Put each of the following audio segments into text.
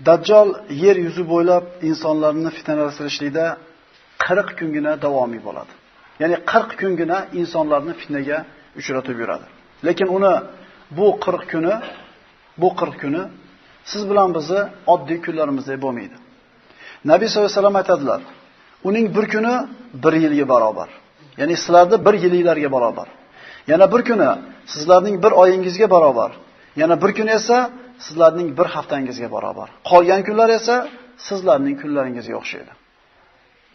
Dajjol yer yuzi bo'ylab insonlarni fitnalashtirishlikda 40 kungina davomiy bo'ladi. Ya'ni 40 kungina insonlarni fitnaga uchratib yuradi. Lekin uni bu 40 kuni, bu 40 kuni siz bilan bizni oddiy kunlarimizdek bo'lmaydi. Nabiy sollallohu alayhi vasallam aytadilar, uning bir kuni bir yilga barobar. Ya'ni sizlarning bir yilinglarga barobar. Yana bir kuni sizlarning bir oyingizga barobar. Yana bir kun esa sizlarning bir haftangizga barobar. Qolgan kunlar esa sizlarning kunlaringizga o'xshaydi.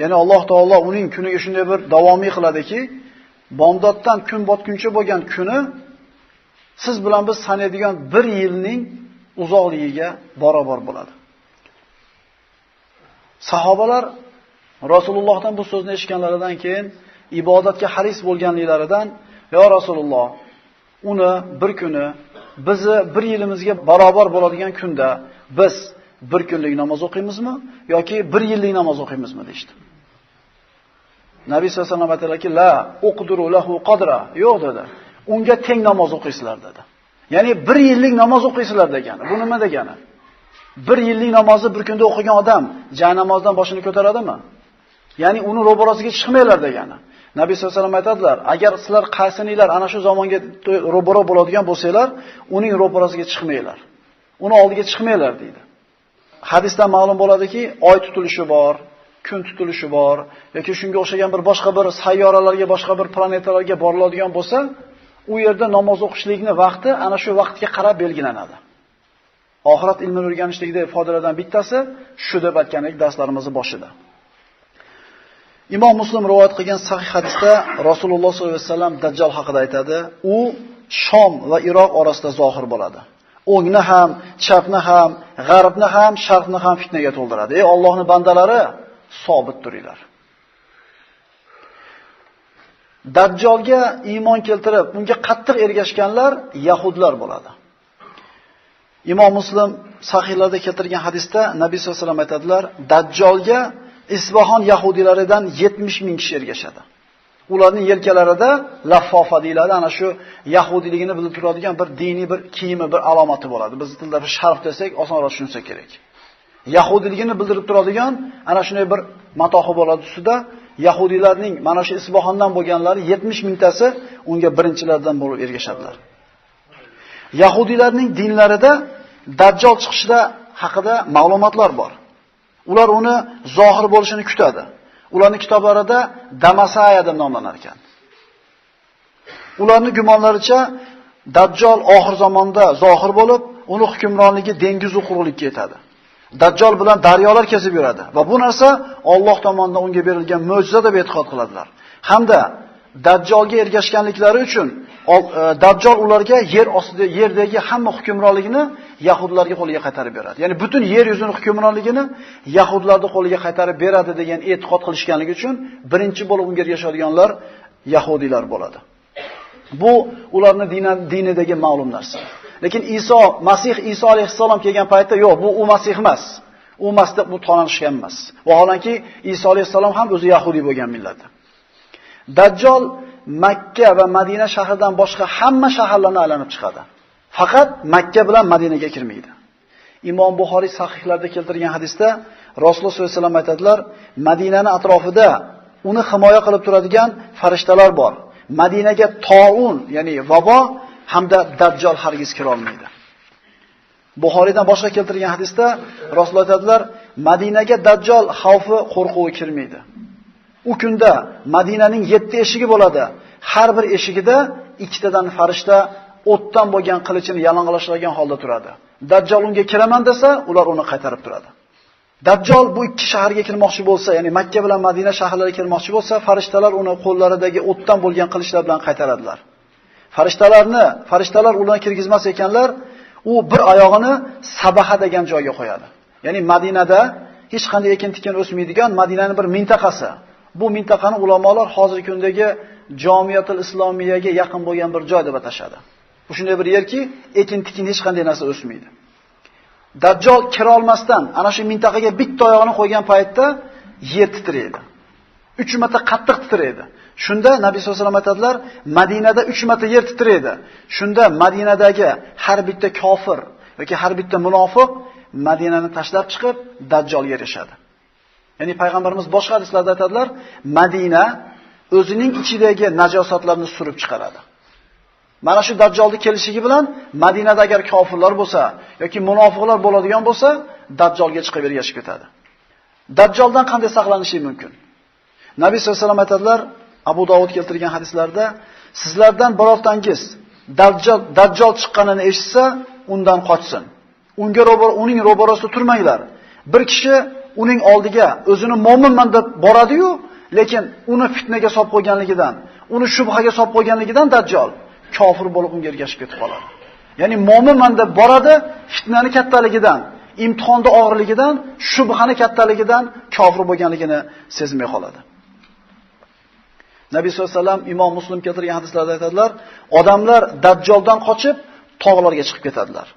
Ya'ni Alloh taolo uning kuniga shunday bir davomiy qiladiki, bomdoddan kun botguncha bo'lgan kuni siz bilan biz sanaydigan bir yilning uzoqligiga barobar bo'ladi. Sahobalar Rasulullohdan bu so'zni eshitganlaridan keyin ibodatga haris bo'lganliklaridan, "Ya Rasululloh, uni bir kuni bizni bir yilimizga barobar bo'ladigan kunda biz bir kunlik namoz o'qiymizmi yoki bir yillik namoz o'qiymizmi?" deydi. Nabiy sollallohu alayhi vasallam aytadilarki, "La uqdiru lahu qadra." Yo'q dedi. Unga teng namoz o'qiysizlar dedi. Ya'ni bir yillik namoz o'qiysizlar degani. Bu nima degani? Bir yillik namozni bir kunda o'qigan odam jay namozdan boshini ko'taradimi? Ya'ni uni ro'barasiga chiqmanglar degani. Nabiy sollallohu alayhi vasallam aytadilar, agar sizlar qaysininglar ana shu zamonga ro'baro bo'ladigan bo'lsanglar, uning ro'barasiga chiqmanglar. Uni oldiga chiqmanglar deydi. Hadisdan ma'lum bo'ladiki, oy tutilishi bor, kun tutilishi bor yoki shunga o'xshagan bir boshqa bir sayyoralarga, boshqa bir planetalarga boriladigan bo'lsa, u yerda namoz o'qishlikning vaqti ana shu vaqtga qarab belgilanadi. Oxirat ilmini o'rganishlikda foydalardan bittasi shu deb aytgandik darslarimizning boshida. Imom Muslim rivoyat qilgan sahih hadisda Rasululloh sollallohu alayhi vasallam Dajjal haqida aytadi, u Shom va Iroq orasida zohir bo'ladi. O'ngni ham, chapni ham, g'arbni ham, sharqni ham fitnaga to'ldiradi. Ey Allohning bandalari, sobit turinglar. Dajjolga iymon keltirib, unga qattiq ergashganlar yahudlar bo'ladi. Imom Muslim sahihlarda keltirgan hadisda Nabiy sollallohu alayhi vasallam aytadilar, Dajjolga Isfahan yahudiylaridan 70 ming kishi ergashadi. Ularning yelkalarida laffofa deyiladi, ana shu yahudiyligini bilib turadigan bir diniy bir kiyimi, bir alomati bo'ladi. Biz tilda bir sharf desak, osonroq tushunsa kerak. Yahudiyligini bildirib turadigan ana shunday bir matohi bo'ladi ustida. Yahudiylarning mana shu Isfahandan bo'lganlari 70 mingtasi unga birinchilardan bo'lib ergashadilar. Yahudiylarning dinlarida Dajjol chiqishida haqida ma'lumotlar bor. Ular uni zohir bo'lishini kutadi. Ularning kitoblarida Damasaya deb nomlanar ekan. Ularning gumonlaricha Dajjol oxir zamonda zohir bo'lib, uni hukmronligi dengiz quruqlikka yetadi. Dajjol bilan daryolar kesib yuradi va bu narsa Alloh tomonidan unga berilgan mo'jiza deb e'tiqod qiladilar. Hamda Dajjolga ergashganliklari uchun Dajjol ularga yer ostida yerdagi hamma hukmronligini yahudlarga qo'liga qaytarib beradi. Ya'ni butun yer yuzini hukmronligini yahudlarning qo'liga qaytarib beradi degan e'tiqod qilishganligi uchun birinchi bo'lib unga ergashadiganlar yahudiylar bo'ladi. Bu ularning dinidagi ma'lum narsa. Lekin Iso, Masih Iso alayhissalom kelgan paytda yo'q, bu u Masih emas. U Masih bu tanishgan emas. Vaholanki Iso alayhissalom ham o'zi yahudiy bo'lgan millat. Dajjol Makka va Madina shahridan boshqa hamma shaharlarni aylanib chiqadi. Faqat Makka bilan Madinaga kirmaydi. Imom Buxoriy sahihlarda keltirgan hadisda Rasululloh sollallohu alayhi vasallam aytadilar, Madinani atrofida uni himoya qilib turadigan farishtalar bor. Madinaga toun, ya'ni vabo hamda Dajjol hargiz kira olmaydi. Buxoriydan boshqa keltirgan hadisda Rasululloh aytadilar, Madinaga Dajjol xavfi, qo'rquvi kirmaydi. U kunda Madinaning 7 eshigi bo'ladi. Har bir eshigida ikkitadan farishta o'tdan bo'lgan qilichini yalang'ochlagan holda turadi. Dajjol unga kiraman desa, ular uni qaytarib turadi. Dajjol bu ikki shaharga kirmoqchi bo'lsa, ya'ni Makka bilan Madina shaharlariga kirmoqchi bo'lsa, farishtalar uni qo'llaridagi o'tdan bo'lgan qilichlar bilan qaytaradilar. Farishtalar ularni kirgizmas ekanlar, u bir oyog'ini Sabaha degan joyga qo'yadi. Ya'ni Madinada hech qanday ekin-tikin o'smaydigan Madinaning bir mintaqasi. Bu mintaqani ulamolar hozirgi kundagi Jamiyatul Islomiyaga yaqin bo'lgan bir joy deb atashadi. Bu shunday bir yerki, ekin-tikin hech qanday narsa o'smaydi. Dajjol kira olmasdan ana shu mintaqaga bitta oyog'ini qo'ygan paytda yer titraydi. 3 marta qattiq titraydi. Shunda Nabiy sollallohu alayhi vasallam aytadilar, Madinada 3 marta yer titraydi. Shunda Madinadagi har bitta kofir yoki har bitta munofiq Madinani tashlab chiqib Dajjolga erishadi. Ya'ni payg'ambarimiz boshqa hadislarda aytadilar, Madina o'zining ichidagi najosatlarni surib chiqaradi. Mana shu Dajjolning kelishligi bilan Madinada agar kofirlar bo'lsa yoki munofiqlar bo'ladigan bo'lsa, Dajjolga chiqib ergashib ketadi. Dajjoldan qanday saqlanishi mumkin? Nabiy sollallohu alayhi vasallam aytadilar, Abu Dovud keltirgan hadislarda, sizlardan birortangiz Dajjol chiqqanini eshitsa, undan qochsin. Unga uning ro'barasida turmanglar. Bir kishi uning oldiga o'zini mo'minman deb boradi-yu, lekin uni fitnaga solib qo'yganligidan, uni shubhaga solib qo'yganligidan Dajjol kofir bo'lib unga ergashib ketib qoladi. Ya'ni mo'minman deb boradi, fitnani kattaligidan, imtihonda og'irligidan, shubhani kattaligidan kofir bo'lganligini sezmay qoladi. Nabiy sollallohu alayhi vasallam Imom Muslim keltirgan hadislarda aytadilar, odamlar Dajjoldan qochib tog'larga chiqib ketadilar.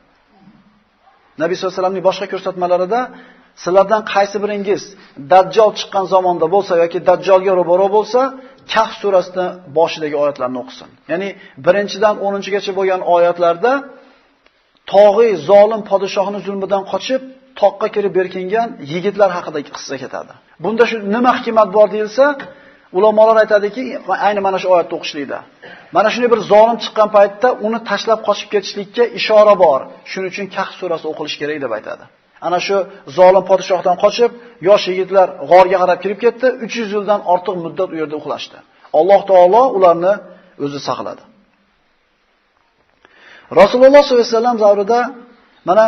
Nabiy sollallohu alayhi vasallamning boshqa ko'rsatmalarida sizlardan qaysi biringiz Dajjol chiqqan zamonda bo'lsa yoki Dajjolga ro'baro bo'lsa, Kahf surasining boshidagi oyatlarni o'qisin. Ya'ni 1-dan 10-gacha bo'lgan oyatlarda tog'iy zolim podshohning zulmidan qochib, toqqa kirib berkingan yigitlar haqidagi qissa ketadi. Bunda shu nima hikmat bor deyilsa, ulamolar aytadiki, ayni mana shu oyatni o'qishlikda. Mana shunday bir zolim chiqqan paytda uni tashlab qochib ketishlikka ishora bor. Shuning uchun Kahf surasi o'qilish kerak deb aytadi. Ana shu zolim podshohdan qochib, yosh yigitlar g'orga qarab kirib ketdi, 300 yildan ortiq muddat u yerda uxlashdi. Alloh taolo ularni o'zi saqladi. Rasululloh sollallohu alayhi vasallam davrida mana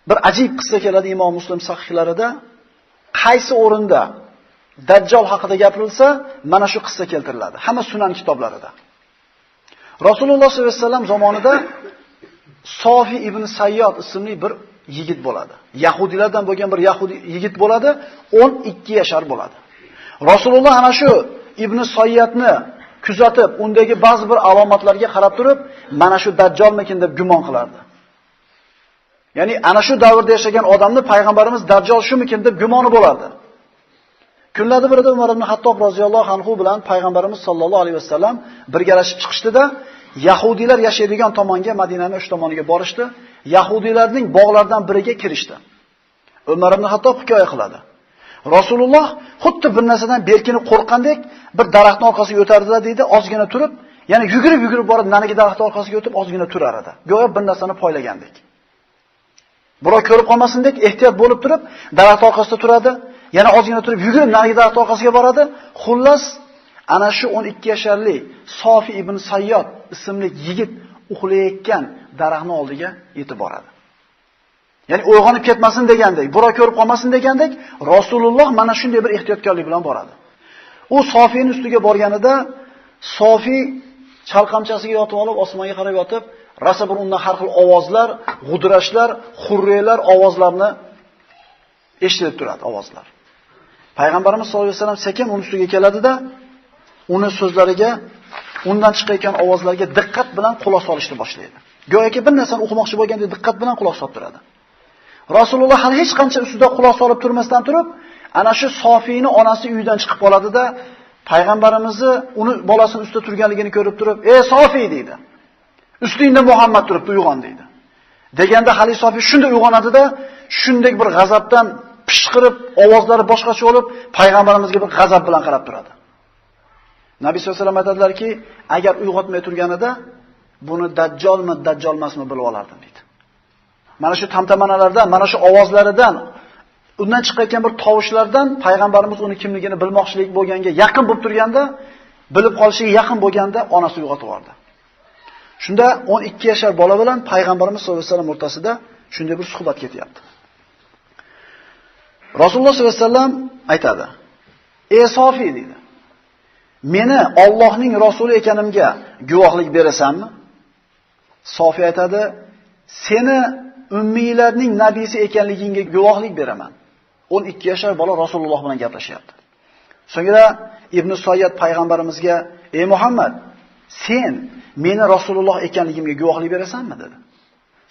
bir ajib qissa keladi Imom Muslim sahihlarida. Qaysi o'rinda Dajjol haqida gapirilsa, mana shu qissa keltiriladi. Hamma sunan kitoblarida. Rasululloh sollallohu alayhi vasallam zamonida Sofi ibn Sayyod ismli bir yigit bo'ladi. Yahudilardan bo'lgan bir yahudi yigit bo'ladi, 12 yashar bo'ladi. Rasululloh ana shu Ibn Sayyodni kuzatib, undagi ba'zi bir alomatlarga qarab turib, mana shu Dajjolmikin deb gumon qilardi. Ya'ni ana shu davrda yashagan odamni payg'ambarimiz Dajjol shumikin deb gumoni bo'lardi. Kunlarda birida Umar ibn Hattob roziyallohu anhu bilan payg'ambarimiz sollallohu alayhi vasallam birgalashib chiqishdida, Yahudilar yashaydigan tomonga, Madinaning o'sha tomoniga borishdi. Yahudilarning bog'laridan biriga kirishdi. Umar ibn Hattob hikoya qiladi. Rasululloh xuddi bir narsadan berkinib qo'rqqandek bir daraxtning orqasiga o'tardilar deydi, ozgina turib, yana yugurib-yugurib borib nanagi daraxtning orqasiga o'tib ozgina turar edi. Go'yo bir narsani poylagandek. Birov ko'rib qolmasindek ehtiyot bo'lib turib, daraxt orqasida turadi, yana ozgina turib yugurib narigi daraxt orqasiga boradi. Xullas, ana shu 12 yasharli Sofi ibn Sayyod ismli yigit uxlayotgan daraxtning oldiga yetib boradi. Ya'ni uyg'onib ketmasin degandek, birov ko'rib qolmasin degandek, Rasululloh mana shunday bir ehtiyotkorlik bilan boradi. U Sofining ustiga borganida Sofi chalqamchasiga yotib olib, osmonga qarab yotib, rosa bir undan har xil ovozlar, g'udrashlar, xurrelar ovozlarni eshitilib turadi, ovozlar. Payg'ambarimiz sollallohu alayhi vasallam sekin uning ustiga keladida, uni so'zlariga, undan chiqayotgan ovozlarga diqqat bilan quloq solishni boshlaydi. Go'yoki bir narsani o'qimoqchi bo'lgandek diqqat bilan quloq solib turadi. Rasululloh hali hech qancha ustida quloq solib turmasdan turib, ana shu Sofiyni onasi uyidan chiqib qoladida, payg'ambarimizni uni bolasini ustida turganligini ko'rib turib, "Ey Sofiy" deydi. "Ustingda Muhammad turibdi, uyg'on" deydi. Deganda hali Sofiy shunday uyg'onadida, shunday bir g'azabdan pishqirib, ovozlari boshqacha bo'lib, payg'ambarimizga bir g'azab bilan qarab turadi. Nabiy sollallohu alayhi vasallam aytadilarki, agar uyg'otmay turganida buni Dajjolmi, Dajjol emasmi bilib olardim deydi. Mana shu tamtamanalardan, mana shu ovozlaridan, undan chiqayotgan bir tovushlardan payg'ambarimiz uni kimligini bilmoqchilik bo'lganga yaqin bo'lib turganda, bilib qolishiga yaqin bo'lganda onasi uyg'otib yubordi. Shunda 12 yashar bola bilan payg'ambarimiz sollallohu alayhi vasallam o'rtasida shunday bir suhbat ketyapti. Rasululloh sollallohu alayhi vasallam aytadi: "Ey Sofi" deydi. "Meni Allohning rasuli ekanimga guvohlik berasanmi?" Sofi aytadi: "Seni ummiylarning nabiysi ekanligingga guvohlik beraman." 12 yashar bola Rasululloh bilan gaplashyapti. So'ngra Ibn Sayyad payg'ambarimizga: "Ey Muhammad, sen meni Rasululloh ekanligimga guvohlik berasanmi?" dedi.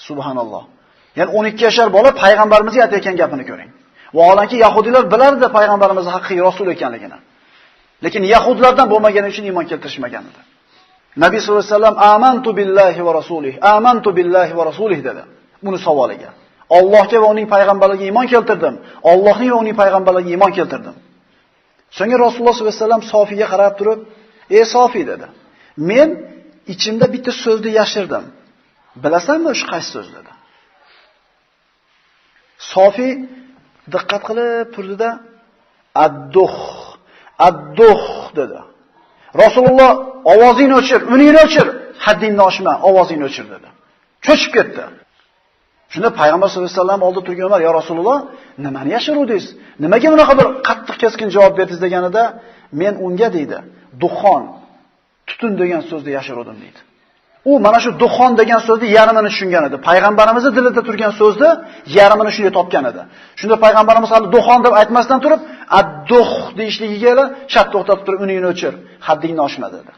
Subhanalloh. Ya'ni 12 yashar bola payg'ambarimizga aytayotgan gapini ko'ring. Vaholanki yahudiylar bilardi payg'ambarimiz haqiqiy rasul ekanligini. Lekin yahudlardan bo'lmagani uchun iymon keltirishmagan edi. Nabiy sollallohu alayhi vasallam amantu billahi va rasulih, amantu billahi va rasulih dedi. Buni savoliga. Allohga va uning payg'ambarlariga iymon keltirdim. Allohning va uning payg'ambarlariga iymon keltirdim. So'ngra Rasululloh sollallohu alayhi vasallam Sofiga qarab turib, "Ey Sofi" dedi. Men ichimda bitta so'zni yashirdim. Bilasanmi o'sha qaysi so'z dedi. Sofi diqqat qilib turdi-da, "Ad-duh, ad-duh" dedi. Rasululloh ovozingni o'chir, uningni o'chir, haddingni oshma, ovozingni o'chir dedi. Cho'chib ketdi. Shunda payg'ambar sollallohu alayhi vasallam oldida turgan Umar, "Ya Rasululloh, nimani yashiruvdingiz? Nimaga bunaqa bir qattiq keskin javob berdingiz?" deganida, men unga deydi, "Duxon, tutun degan so'zni yashiruvdim" deydi. U mana shu duxon degan so'zni yarmini tushungan edi. Payg'ambarimizning dilida turgan so'zni yarmini shunday topgan edi. Shunda payg'ambarimiz hali duxon deb aytmasdan turib, ad-duh deyishligiga shart to'xtatib turib, uningni o'chir, haddingni oshma dedi.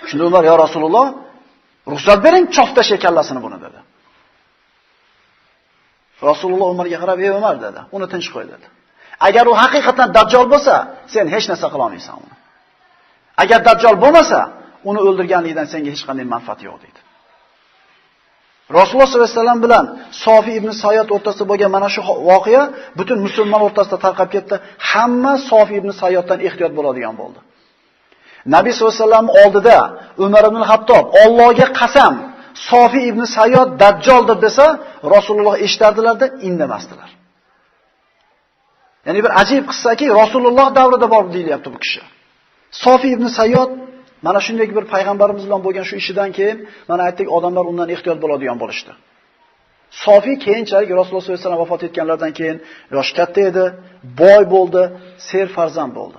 Shunda Umar, "Ya Rasululloh, ruxsat bering, chop tashlay kallasini buni" dedi. Rasululloh Umarga qarab, "Ey Umar" dedi, "Uni tinch qo'y" dedi. Agar u haqiqatan dajjol bo'lsa, sen hech narsa qila olmaysan uni. Agar dajjol bo'lmasa, uni o'ldirganligidan senga hech qanday manfaat yo'q dedi. Rasululloh sollallohu alayhi vasallam bilan Sofi ibn Sayyod o'rtasida bo'lgan mana shu voqea butun musulmon o'rtasida tarqab ketdi. Hamma Sofi ibn Sayyoddan ehtiyot bo'ladigan bo'ldi. Nabiy sollallohu alayhi vasallam oldida Umar ibn Hattob Allohga qasam, Sofi ibn Sayyod dajjoldir desa, Rasululloh eshitardilar-da, indamasdilar. Ya'ni bir ajib qissaki, Rasululloh davrida bor deyilyapti bu kishi. Sofi ibn Sayyod mana shunday bir payg'ambarimiz bilan bo'lgan shu ishidan keyin mana aytdik, odamlar undan ehtiyot bo'ladigan bo'lishdi. Sofi keyinchalik Rasululloh sollallohu alayhi vasallam vafot etganlaridan keyin yosh katta edi, boy bo'ldi, ser farzand bo'ldi.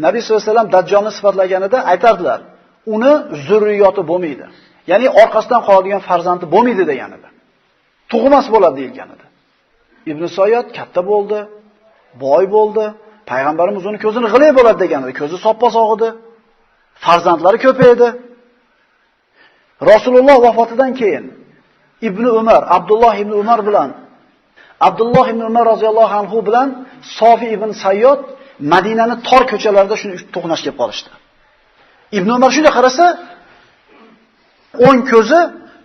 Nabiy sollallohu alayhi vasallam Dajjolni sifatlaganida aytardilar, uni zurriyoti bo'lmaydi. Ya'ni orqasidan qoladigan farzandi bo'lmaydi degan edi. Tug'mas bo'ladi deyilgan edi. Ibn Sayyod katta bo'ldi, boy bo'ldi, payg'ambarimiz uni ko'zini g'ilay bo'ladi degan edi. Ko'zi soppa-sog' edi. Farzandlari ko'p edi. Rasululloh vafotidan keyin Ibn Umar, Abdulloh ibn Umar bilan Abdulloh ibn Umar roziyallohu anhu bilan Sofi ibn Sayyod Madinaning tor ko'chalarida shuni to'qnash kelib qolishdi. Ibn Umar shunday qarasa, o'ng ko'zi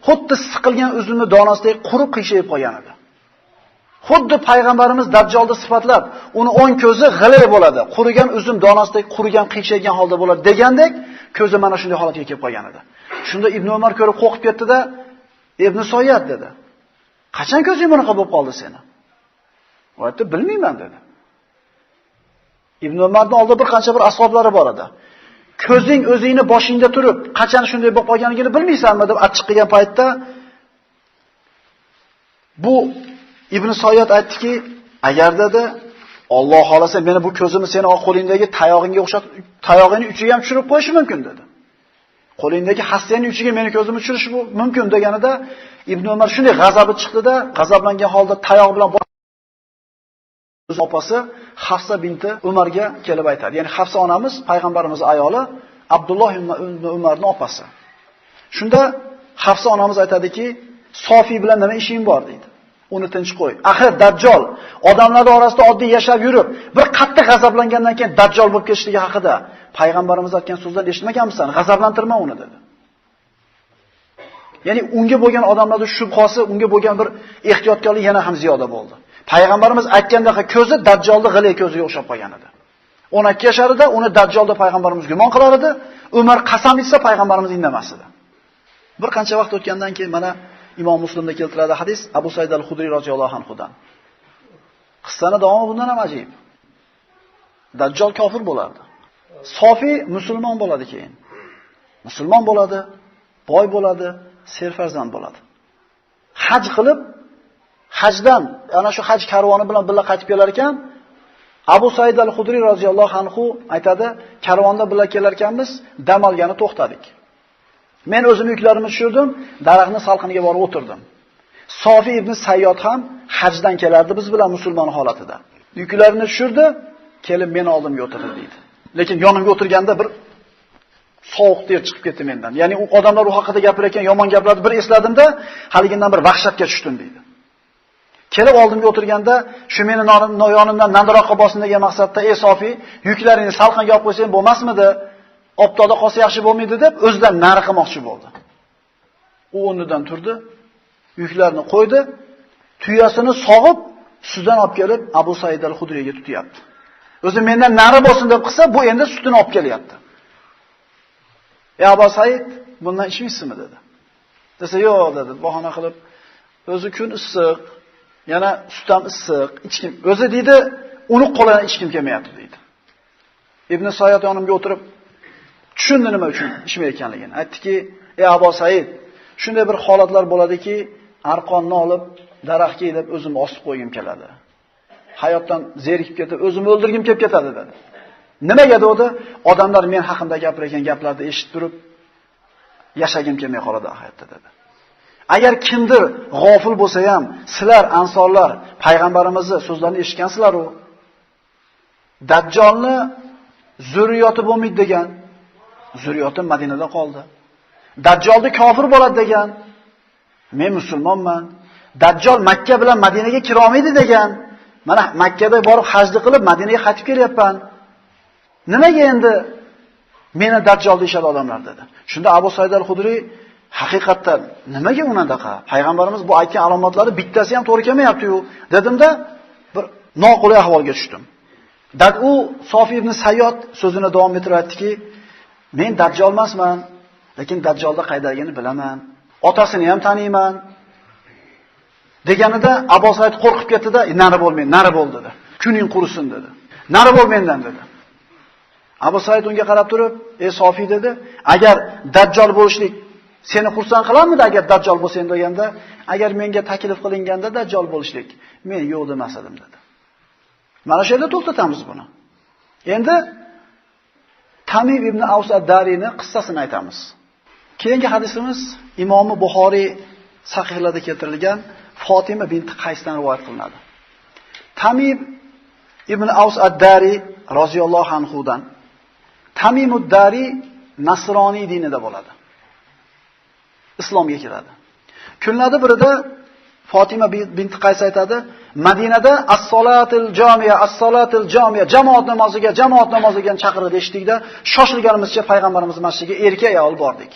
xuddi siqilgan uzumni donasidek qurib qiyshayib qolgan edi. Xuddi payg'ambarimiz Dajjolni sifatlab, uni o'ng ko'zi g'ilay bo'ladi, qurigan uzum donasidek qurigan qiyshaygan holda bo'ladi degandek, ko'zi mana shunday holatga kelib qolgan edi. Shunda Ibn Umar ko'rib qo'rqib ketdi-da, "Ibn Sayyod" dedi. "Qachon ko'zing bunaqa bo'lib qoldi seni?" U aytdi, "Bilmayman" dedi. Ibn Umarning oldida bir qancha bir asboblari bor edi. Ko'zing o'zingni boshingda turib, qachon shunday bo'lib qolganligini bilmaysanmi deb achchiq qilgan paytda bu Ibn Sayyod aytdiki, agar dedi, Alloh xolasa meni bu ko'zimni seni oq qo'lingdagi tayog'ingga o'xshatib, tayog'ingni uchiga ham tushirib qo'yishi mumkin dedi. Qo'lingdagi hassaning uchiga meni ko'zimni tushirishi mumkin deganida Ibn Umar shunday g'azabi chiqdi-da, g'azablangan holda tayoq bilan opasi Hafsa binti Umarga kelib aytadi. Ya'ni Hafsa onamiz payg'ambarimiz ayoli, Abdulloh ibn Umarning opasi. Shunda Hafsa onamiz aytadiki, Sofi bilan nima ishing bor deydi. Uni tinch qo'y. Axir Dajjol odamlar orasida oddiy yashab yurib, bir qattiq g'azablangandan keyin Dajjol bo'lib ketishligi haqida payg'ambarimiz aytgan so'zlarni eshitmaganmisan? G'azablantirma uni dedi. Ya'ni unga bo'lgan odamlarda shubhasi, unga bo'lgan bir ehtiyotkorlik yana ham ziyoda bo'ldi. Payg'ambarimiz aytgandaqa ko'zi Dajjolning g'ilay ko'ziga o'xshab qolgan edi. 12 yasharida uni Dajjolda payg'ambarimiz gumon qilar edi. Umar qasam ichsa payg'ambarimiz indamas edi. Bir qancha vaqt o'tgandan keyin mana Imom Muslimda keltiradi hadis Abu Said al-Xudriy roziyallohu anhudan. Qissani davomi bundan ham ajib. Dajjol kofir bo'lardi. Sofi musulmon bo'ladi keyin. Musulmon bo'ladi, boy bo'ladi, serfarzand bo'ladi. Haj qilib, hajdan ana shu haj karvoni bilan birga qaytib kelar ekan, Abu Said al-Xudriy roziyallohu anhu aytadi, karvonda birga kelar ekanmiz, dam olgani to'xtadik. Men o'zim yuklarimni tushirdim, daraxtning salqiniga borib o'tirdim. Sofi ibn Sayyod ham hajdan kelardi biz bilan musulmon holatida. Yuklarini tushirdi, kelib men oldimga o'tirdi deydi. Lekin yonimga o'tirganda bir sovuq ter chiqib ketdi mendan. Ya'ni u odamlar u haqida gapirayotgan yomon gaplarni bir esladimda, haligindan bir vahshatga tushdim deydi. Kelib oldimga o'tirganda, shu meni yonimdan nariroqqa bosin degan maqsadda, "Ey Sofi, yuklaringni salqinga olib qo'ysang bo'lmasmidi? Oftobda qolsa yaxshi bo'lmaydi" deb o'zidan nari qilmoqchi bo'ldi. U o'rnidan turdi, Yuklarni qo'ydi, tuyasini sog'ib, sutdan olib kelib Abu Said al-Hudriyga tutyapti. O'zi mendan nari bo'lsin deb qilsa, bu endi sutini olib kelyapti. "Ey Abu Said, bundan ichmaysizmi?" dedi. Desa, "Yo'q" dedi, bahona qilib, "O'zi kun issiq, yana sut ham issiq, ichkim." O'zi deydi, uni qo'lidan ichkim kelmayapti deydi. Ibn Sayyod yonimga o'tirib tushundi nima uchun ichmayotganligini. Aytdiki, "Ey Abu Said, shunday bir holatlar bo'ladiki, arqonni olib daraxtga ilib o'zimni osib qo'ygim keladi. Hayotdan zerikib ketib o'zimni o'ldirgim kelib ketadi" dedi. Nimaga dedi? Odamlar men haqimda gapirgan gaplarni eshitib turib yashagim kelmay qoladi hayotda dedi. Agar kimdir g'ofil bo'lsa ham, sizlar ansorlar payg'ambarimizni so'zlarini eshitgansizlar u. Dajjolni zurriyoti bo'lmaydi degan. Zurriyoti Madinada qoldi. Dajjolni kofir bo'ladi degan. Men musulmonman. Dajjol Makka bilan Madinaga kira olmaydi degan. Mana Makkada borib hajni qilib Madinaga qaytib kelyapman. Nimaga endi meni Dajjol deyishadi odamlar dedi. Shunda Abu Said al-Hudriy haqiqatdan nimaga unadaqa? Payg'ambarimiz bu aytgan alomatlari bittasi ham to'g'ri kelmayapti-yu dedimda bir noqulay ahvolga tushdim. U Sofi ibn Sayyod so'zini davom ettirib aytdiki, men Dajjol emasman, lekin Dajjolda qaydaligini bilaman. Otasini ham taniyman. Deganida Abu Said qo'rqib ketdi-da, "Nari bo'l men, nari bo'l" dedi. "Kuning qurisin" dedi. "Nari bo'l mendan" dedi. Abu Said unga qarab turib, "Ey Sofi" dedi, "Agar Dajjol bo'lishlik seni xursand qilarmidi agar Dajjol bo'lsang?" deganda, "Agar menga taklif qilinganda Dajjol bo'lishlik, men yo'q demas edim" dedi. Mana shu yerda to'xtatamiz buni. Endi Tamim ibn Avs ad-Dariyning qissasini aytamiz. Keyingi hadisimiz Imom Buxoriy sahihlarida keltirilgan Fatima binti Qaysdan rivoyat qilinadi. Tamim ibn Avs ad-Dari roziyallohu anhudan. Tamim ad-Dari nasroniy dinida bo'ladi. Islomga keladi. Kunlarda birida Fatima binti Qays aytadi, Madinada as-solatul jamiya, as-solatul jamiya, jamoat namoziga, jamoat namoziga chaqirdi eshitdikda, shoshilganimizcha payg'ambarimiz masjidiga erkak ayol bordik.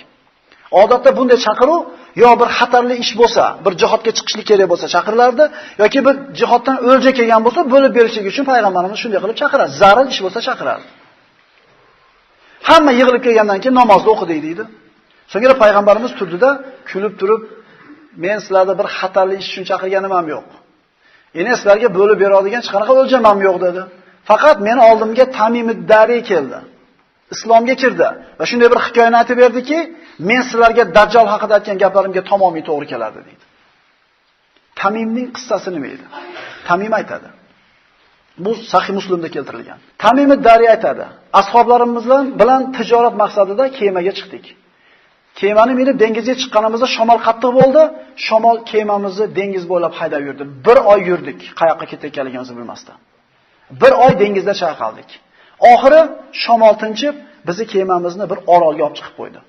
Odatda bunday chaqiruv yo bir xatarli ish bo'lsa, bir jihodga chiqishlik kerak bo'lsa chaqirilardi, yoki bir jihoddan o'lja kelgan bo'lsa, bo'lib berishlik uchun payg'ambarimiz shunday qilib chaqiradi. Zarur ish bo'lsa chaqirardi. Hamma yig'ilib kelgandan keyin namozni o'qidik deydi. So'ngra payg'ambarimiz turdida kulib turib, men sizlarni bir xatarli ish uchun chaqirganim ham yo'q. Endi sizlarga bo'lib beradigan hech qanaqa o'ljam ham yo'q dedi. Faqat meni oldimga Tamim ad-Dari keldi. Islomga kirdi va shunday bir hikoyani aytib berdiki, men sizlarga Dajjal haqida aytgan gaplarimga tamomiy to'g'ri keladi dedi. Tamimning qissasi nima edi? Tamim aytadi. Bu Sahih Muslimda keltirilgan. Tamim ad-Dari aytadi: "Ashoblarimiz bilan tijorat maqsadida kemaga chiqdik. Kemani minib dengizga chiqqanimizda shamol qattiq bo'ldi. Shamol kemamizni dengiz bo'ylab haydab yurdi. Bir oy yurdik, qayoqqa ketayotganligimizni bilmasdan. Bir oy dengizda chayqaldik. Oxiri shamol tinchib, bizni kemamizni bir orolga olib chiqib qo'ydi.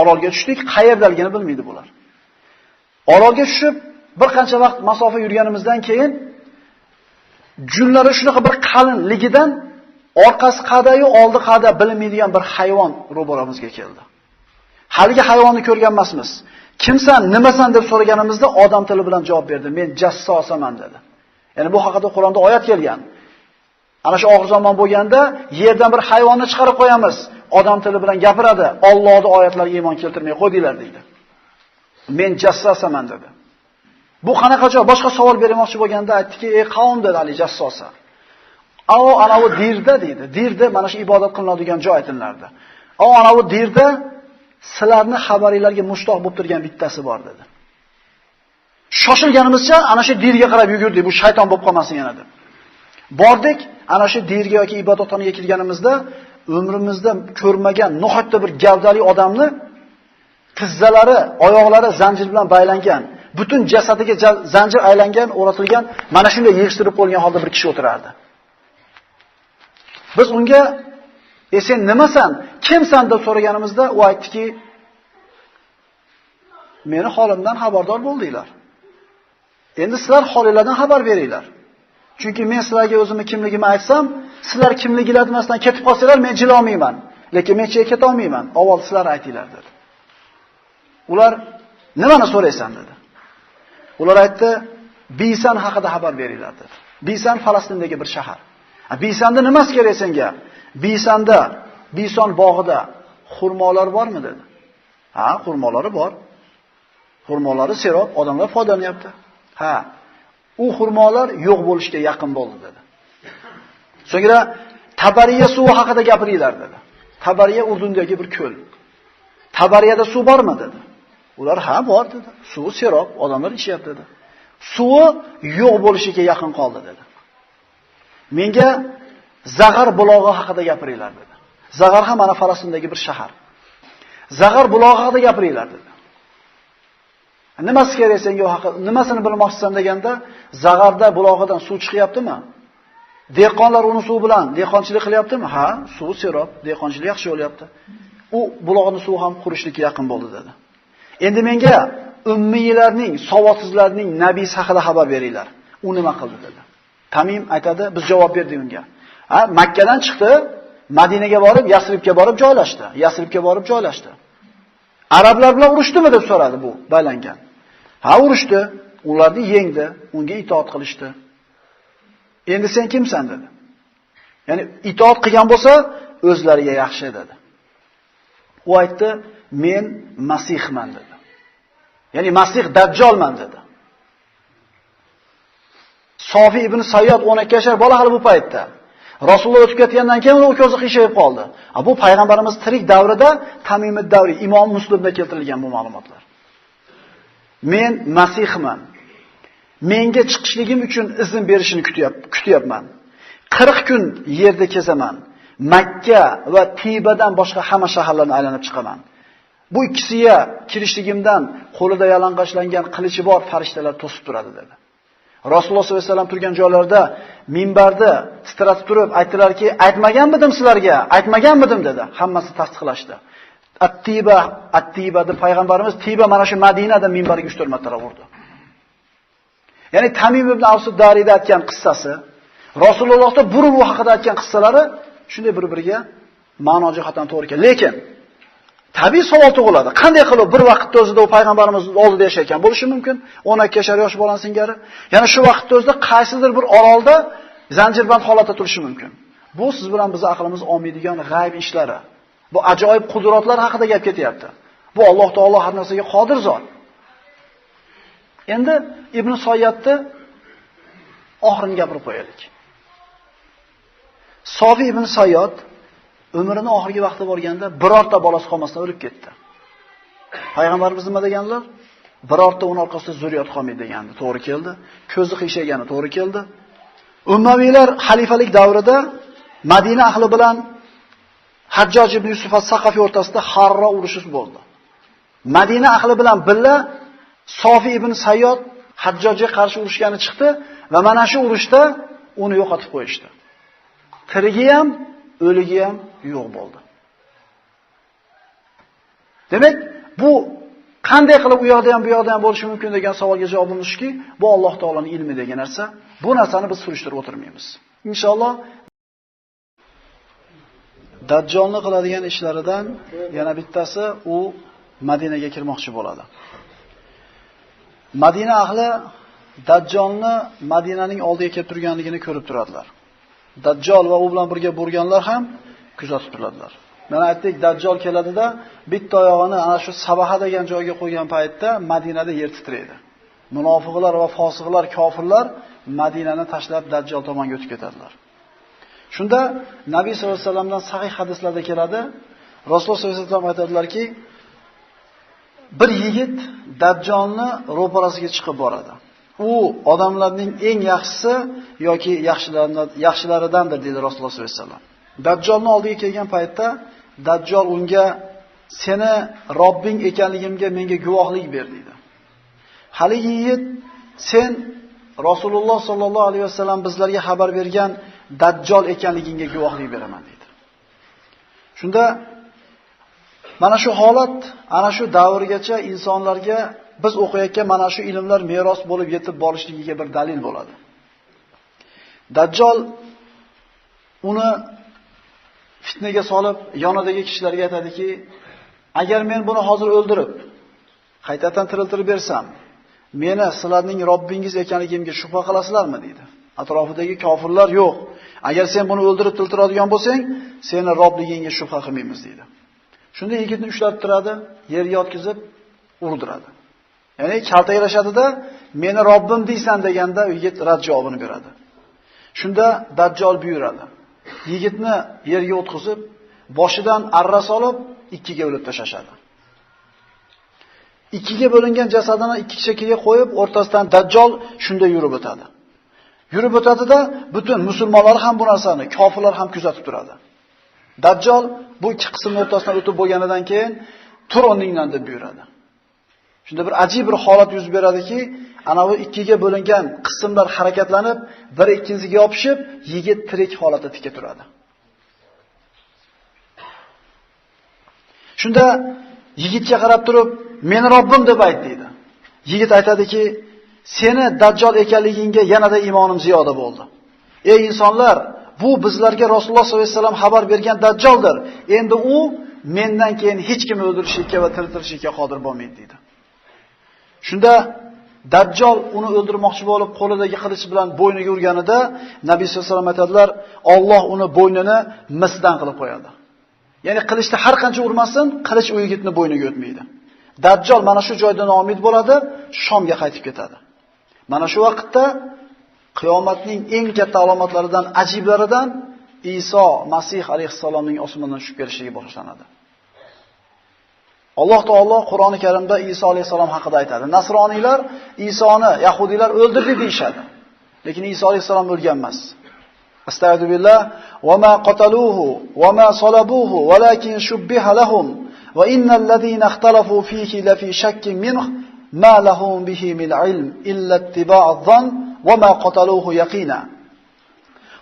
Orolga tushdik, qayerdaligini bilmaydi bular. Orolga tushib, bir qancha vaqt masofa yurganimizdan keyin junlari shunaqa bir qalinligidan orqasi qadayu oldi qada bilinmaydigan bir hayvon ro'baramizga keldi. Haligi hayvonni ko'rgan emasmiz. Kimsan, nimasan deb so'raganimizda odam tili bilan javob berdi. Men jassosaman dedi. Ya'ni bu haqida Qur'onda oyat kelgan. Ana shu oxir zamon bo'lganda yerdan bir hayvonni chiqarib qo'yamiz. Odam tili bilan gapiradi. Allohning oyatlariga iymon keltirmay qo'ydinglar deydi. Men jassosaman dedi. Bu qanaqa javob? Boshqa savol bermoqchi bo'lganda aytdiki, ey qavm dedi Ali jassosa. Avo anavi dirda deydi. Dirda mana shu ibodat qilinadigan joy aytilardi. Avo anavi dirda sizlarni xabaringlarga mushtoq bo'lib turgan bittasi bor dedi. Shoshilganimizcha ana shu dirga qarab yugurdik, bu shayton bo'lib qolmasin yana deb. Bordik, ana shu dirga yoki ibodatxonaga kirganimizda umrimizda ko'rmagan nihoyatda bir gavdali odamni tizzalari, oyoqlari zanjir bilan baylangan, butun jasadiga zanjir aylangan, o'ratilgan, mana shunday yig'ishtirib qo'yilgan holda bir kishi o'tirardi. Biz unga, "E sen nimasan, kimsan?" deb so'raganimizda u aytdiki, "Meni holimdan xabardor bo'ldinglar. Endi sizlar holinglardan xabar beringlar. Chunki men sizlarga o'zimni kimligimni aytsam, sizlar kimligingizni bilmasdan ketib qolsanglar, men jila olmayman. Lekin men chetga keta olmayman. Avval sizlar aytinglar" dedi. Ular Nimani so'raysan dedi. Ular aytdi, Bisan haqida xabar beringlar dedi. Bisan Falastindagi bir shahar. Bisanda nimasi kerak senga? Bisanda, Bison bog'ida xurmolar bormi dedi. Ha, xurmolari bor. Xurmolari serob, odamlar foydalanyapti. Ha, u xurmolar yo'q bo'lishga yaqin bo'ldi dedi. So'ngra Tabariya suvi haqida gapiringlar dedi. Tabariya Urdundagi bir ko'l. Tabariyada suv bormi dedi. Ular ha bor dedi. Suvi serob, odamlar ichyapti dedi. Suvi yo'q bo'lishiga yaqin qoldi dedi. Menga Zag'ar bulog'i haqida gapiringlar dedi. Zag'ar ham mana Falastindagi bir shahar. Zag'ar bulog'i haqida gapiringlar dedi. Nimasi kerak senga u haqida? Nimasini bilmoqchisan deganda, Zag'arda bulog'idan suv chiqyaptimi? Dehqonlar uni suv bilan dehqonchilik qilyaptimi? Ha, suv serob, dehqonchilik yaxshi bo'lyapti. U bulog'ning suvi ham qurishlikka yaqin bo'ldi dedi. Endi menga ummiylarning, savodsizlarning nabiysi haqida xabar beringlar. U nima qildi dedi. Tamim aytadi, biz javob berdik unga. Ha, Makka dan chiqdi, Madinaga borib, Yasribga borib joylashdi. Yasribga borib joylashdi. Arablar bilan urushdimi deb so'radi bu baylangan. Ha, urushdi, ularni yengdi, unga itoat qilishdi. Endi sen kimsan dedi. Ya'ni itoat qilgan bo'lsa, o'zlariga yaxshi dedi. U aytdi, men Masihman dedi. Ya'ni Masih Dajjolman dedi. Sofi ibn Sayyod 12 yashar bola hali bu paytda. Rasululloh o'tib ketgandan keyin u ko'zi qiyshayib qoldi. Bu payg'ambarimiz tirik davrida Tamimid davri Imom Muslimda keltirilgan bu ma'lumotlar. Men Masihman. Menga chiqishligim uchun izn berishini kutyapman. 40 kun yerda kezaman. Makka va Tibadan boshqa hamma shaharlarni aylanib chiqaman. Bu ikkisiga kirishligimdan qo'lida yalang'ochlangan qilichi bor farishtalar to'sib turadi dedi. Rasululloh sollallohu alayhi vasallam turgan joylarida minbarda titratib turib aytdilarki, aytmaganmidim sizlarga, aytmaganmidim dedi. Hammasi tasdiqlashdi. At-Tiba, At-Tiba deb payg'ambarimiz Tiba mana shu Madinada minbarga 3-4 marta urdi. Ya'ni Tamim ibn Avs Dariyda aytgan qissasi, Rasulullohda burun u haqida aytgan qissalari shunday bir-biriga ma'no jihatdan to'g'ri keladi. Lekin tabiiy savol tug'iladi. Qanday qilib bir vaqtda o'zida u payg'ambarimiz oldida yashayotgan bo'lishi mumkin? 12 yashar yosh bolani singari. Yana shu vaqtda o'zida qaysidir bir orolda zanjirband holatda turishi mumkin. Bu siz bilan biz aqlimiz olmaydigan g'ayb ishlari. Bu ajoyib qudratlar haqida gap ketyapti. Bu Alloh taolo har narsaga qodir zot. Endi Ibn Soyyadni oxirini gapirib qo'yaylik. Sofi ibn Sayyod umrini oxirgi vaqti borganda birorta bolasi qolmasdan o'lib ketdi. Payg'ambarimiz nima deganlar? Birorta uning orqasida zurriyot qolmaydi degandi, to'g'ri keldi. Ko'zi qiyshagani to'g'ri keldi. Ummaviylar xalifalik davrida Madina ahli bilan Hajjoj ibn Yusuf as-Saqafiy o'rtasida Harra urushi bo'ldi. Madina ahli bilan birga Sofi ibn Sayyod Hajjojga qarshi urushgani chiqdi va mana shu urushda uni yo'qotib qo'yishdi. Tirigi ham, o'ligi ham yo'q bo'ldi. Demak, bu qanday qilib u yoqda ham bu yoqda ham bo'lishi mumkin degan savolga javobimiz shuki, bu Alloh taoloning ilmi degan narsa. Bu narsani biz surishtirib o'tirmaymiz. Inshaalloh Dajjolni qiladigan ishlaridan yana bittasi u Madinaga kirmoqchi bo'ladi. Madina ahli Dajjolni Madinaning oldiga kelib turganligini ko'rib turadilar. Dajjol va u bilan birga bo'lganlar ham kuzatib turadilar. Mana aytdik, Dajjol keladida bitta oyog'ini ana shu Sabaha degan joyga qo'ygan paytda Madinada yer titraydi. Munofiqlar va fosiqlar, kofirlar Madinani tashlab Dajjol tomonga o'tib ketadilar. Shunda Nabiy sollallohu alayhi vasallamdan sahih hadislarda keladi. Rasululloh sollallohu alayhi vasallam aytadilarki, bir yigit Dajjolni ro'parasiga chiqib boradi. U odamlarning eng yaxshisi yoki yaxshilaridandir dedi Rasululloh sollallohu alayhi vasallam. Dajjolning oldiga kelgan paytda Dajjol unga seni Robbing ekanligimga menga guvohlik ber dedi. Haligi yigit sen Rasululloh sollallohu alayhi vasallam bizlarga xabar bergan Dajjol ekanligingga guvohlik beraman dedi. Shunda mana shu holat, ana shu davrgacha insonlarga biz o'qiyotgan mana shu ilmlar meros bo'lib yetib borishligiga bir dalil bo'ladi. Dajjol uni fitnaga solib, yonidagi kishilarga aytadiki, agar men buni hozir o'ldirib, Qaytadan tiriltirib bersam, meni sizlarning Robbingiz ekanligimga shubha qilasizlarmi deydi. Atrofidagi kofirlar yo'q. Agar sen buni o'ldirib tiriltiradigan bo'lsang, seni Robligingga shubha qilmaymiz deydi. Shunda yigitni ushlab turadi, yerga yotqizib urdiradi. Ya'ni kaltaklashadida, meni Robbim deysan deganda yigit rad javobini beradi. Shunda Dajjol buyuradi. Yigitni yerga o'tqizib, boshidan arra solib, ikkiga bo'lib tashlashadi. Ikkiga bo'lingan jasadini ikki chekkaga qo'yib, o'rtasidan Dajjol shunda yurib o'tadi. Yurib o'tadida butun musulmonlar ham bu narsani, kofirlar ham kuzatib turadi. Dajjol bu ikki qismning o'rtasidan o'tib bo'lganidan keyin tur o'rningdan deb buyuradi. Shunda bir ajib bir holat yuz beradiki, ana bu ikkiga bo'lingan qismlar harakatlanib, biri ikkinchisiga yopishib, yigit tirik holatda tika turadi. Shunda yigitga qarab turib, meni Robbim deb ayt deydi. Yigit aytadiki, seni Dajjol ekanligingga yanada iymonim ziyoda bo'ldi. Ey insonlar, bu bizlarga Rasululloh sollallohu alayhi vasallam xabar bergan Dajjoldir. Endi u mendan keyin hech kimni o'ldirishga va tiriltirishga qodir bo'lmaydi deydi. Shunda Dajjol uni o'ldirmoqchi bo'lib, qo'lidagi qilich bilan bo'yniga urganida Nabiy sollallohu alayhi vasallam aytadilar, Alloh uni bo'ynini misdan qilib qo'yadi. Ya'ni qilichni har qancha urmasin, qilich u yigitni bo'yniga o'tmaydi. Dajjol mana shu joyda noumid bo'ladi, Shomga qaytib ketadi. Mana shu vaqtda qiyomatning eng katta alomatlaridan, ajiblaridan Iso Masih alayhissalomning osmondan tushib kelishligi boshlanadi. Alloh taolo Qur'oni Karimda Iso alayhissalom haqida aytadi. Nasroniylar Isoni yahudiylar o'ldirdi deyshadi. Lekin Iso alayhissalom o'lgan emas. Astagfiru billah va ma qataluhu va ma salabuhu walakin shubbiha lahum va innal ladina ikhtalafu fihi la fi shakkin minhu ma lahum bihi min ilm illa ittiba'adh dhann va ma qataluhu yaqina.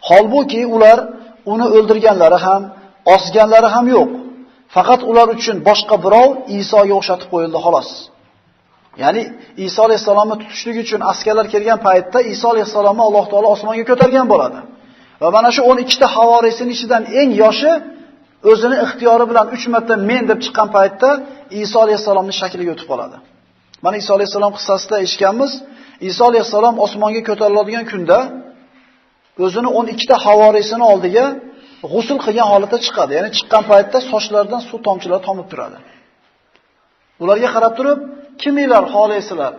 Holbuki ular uni o'ldirganlari ham, osganlari ham yo'q. Faqat ular uchun boshqa birov Isoga o'xshatib qo'yildi xolos. Ya'ni Iso alayhissalomni tutishlik uchun askarlar kelgan paytda Iso alayhissalomni Alloh taolo osmonga ko'targan bo'ladi. Va mana shu 12 ta havorisining ichidan eng yoshi o'zini ixtiyori bilan 3 marta men deb chiqqan paytda Iso alayhissalomning shakliga o'tib qoladi. Mana Iso alayhissalom qissasida eshitganmiz. Iso alayhissalom osmonga ko'tariladigan kunda o'zini 12 ta havorisini oldiga g'usl qilgan holatda chiqadi. Ya'ni chiqqan paytda sochlaridan suv tomchilari tomib turadi. Ularga qarab turib, kiminglar xohlaysizlar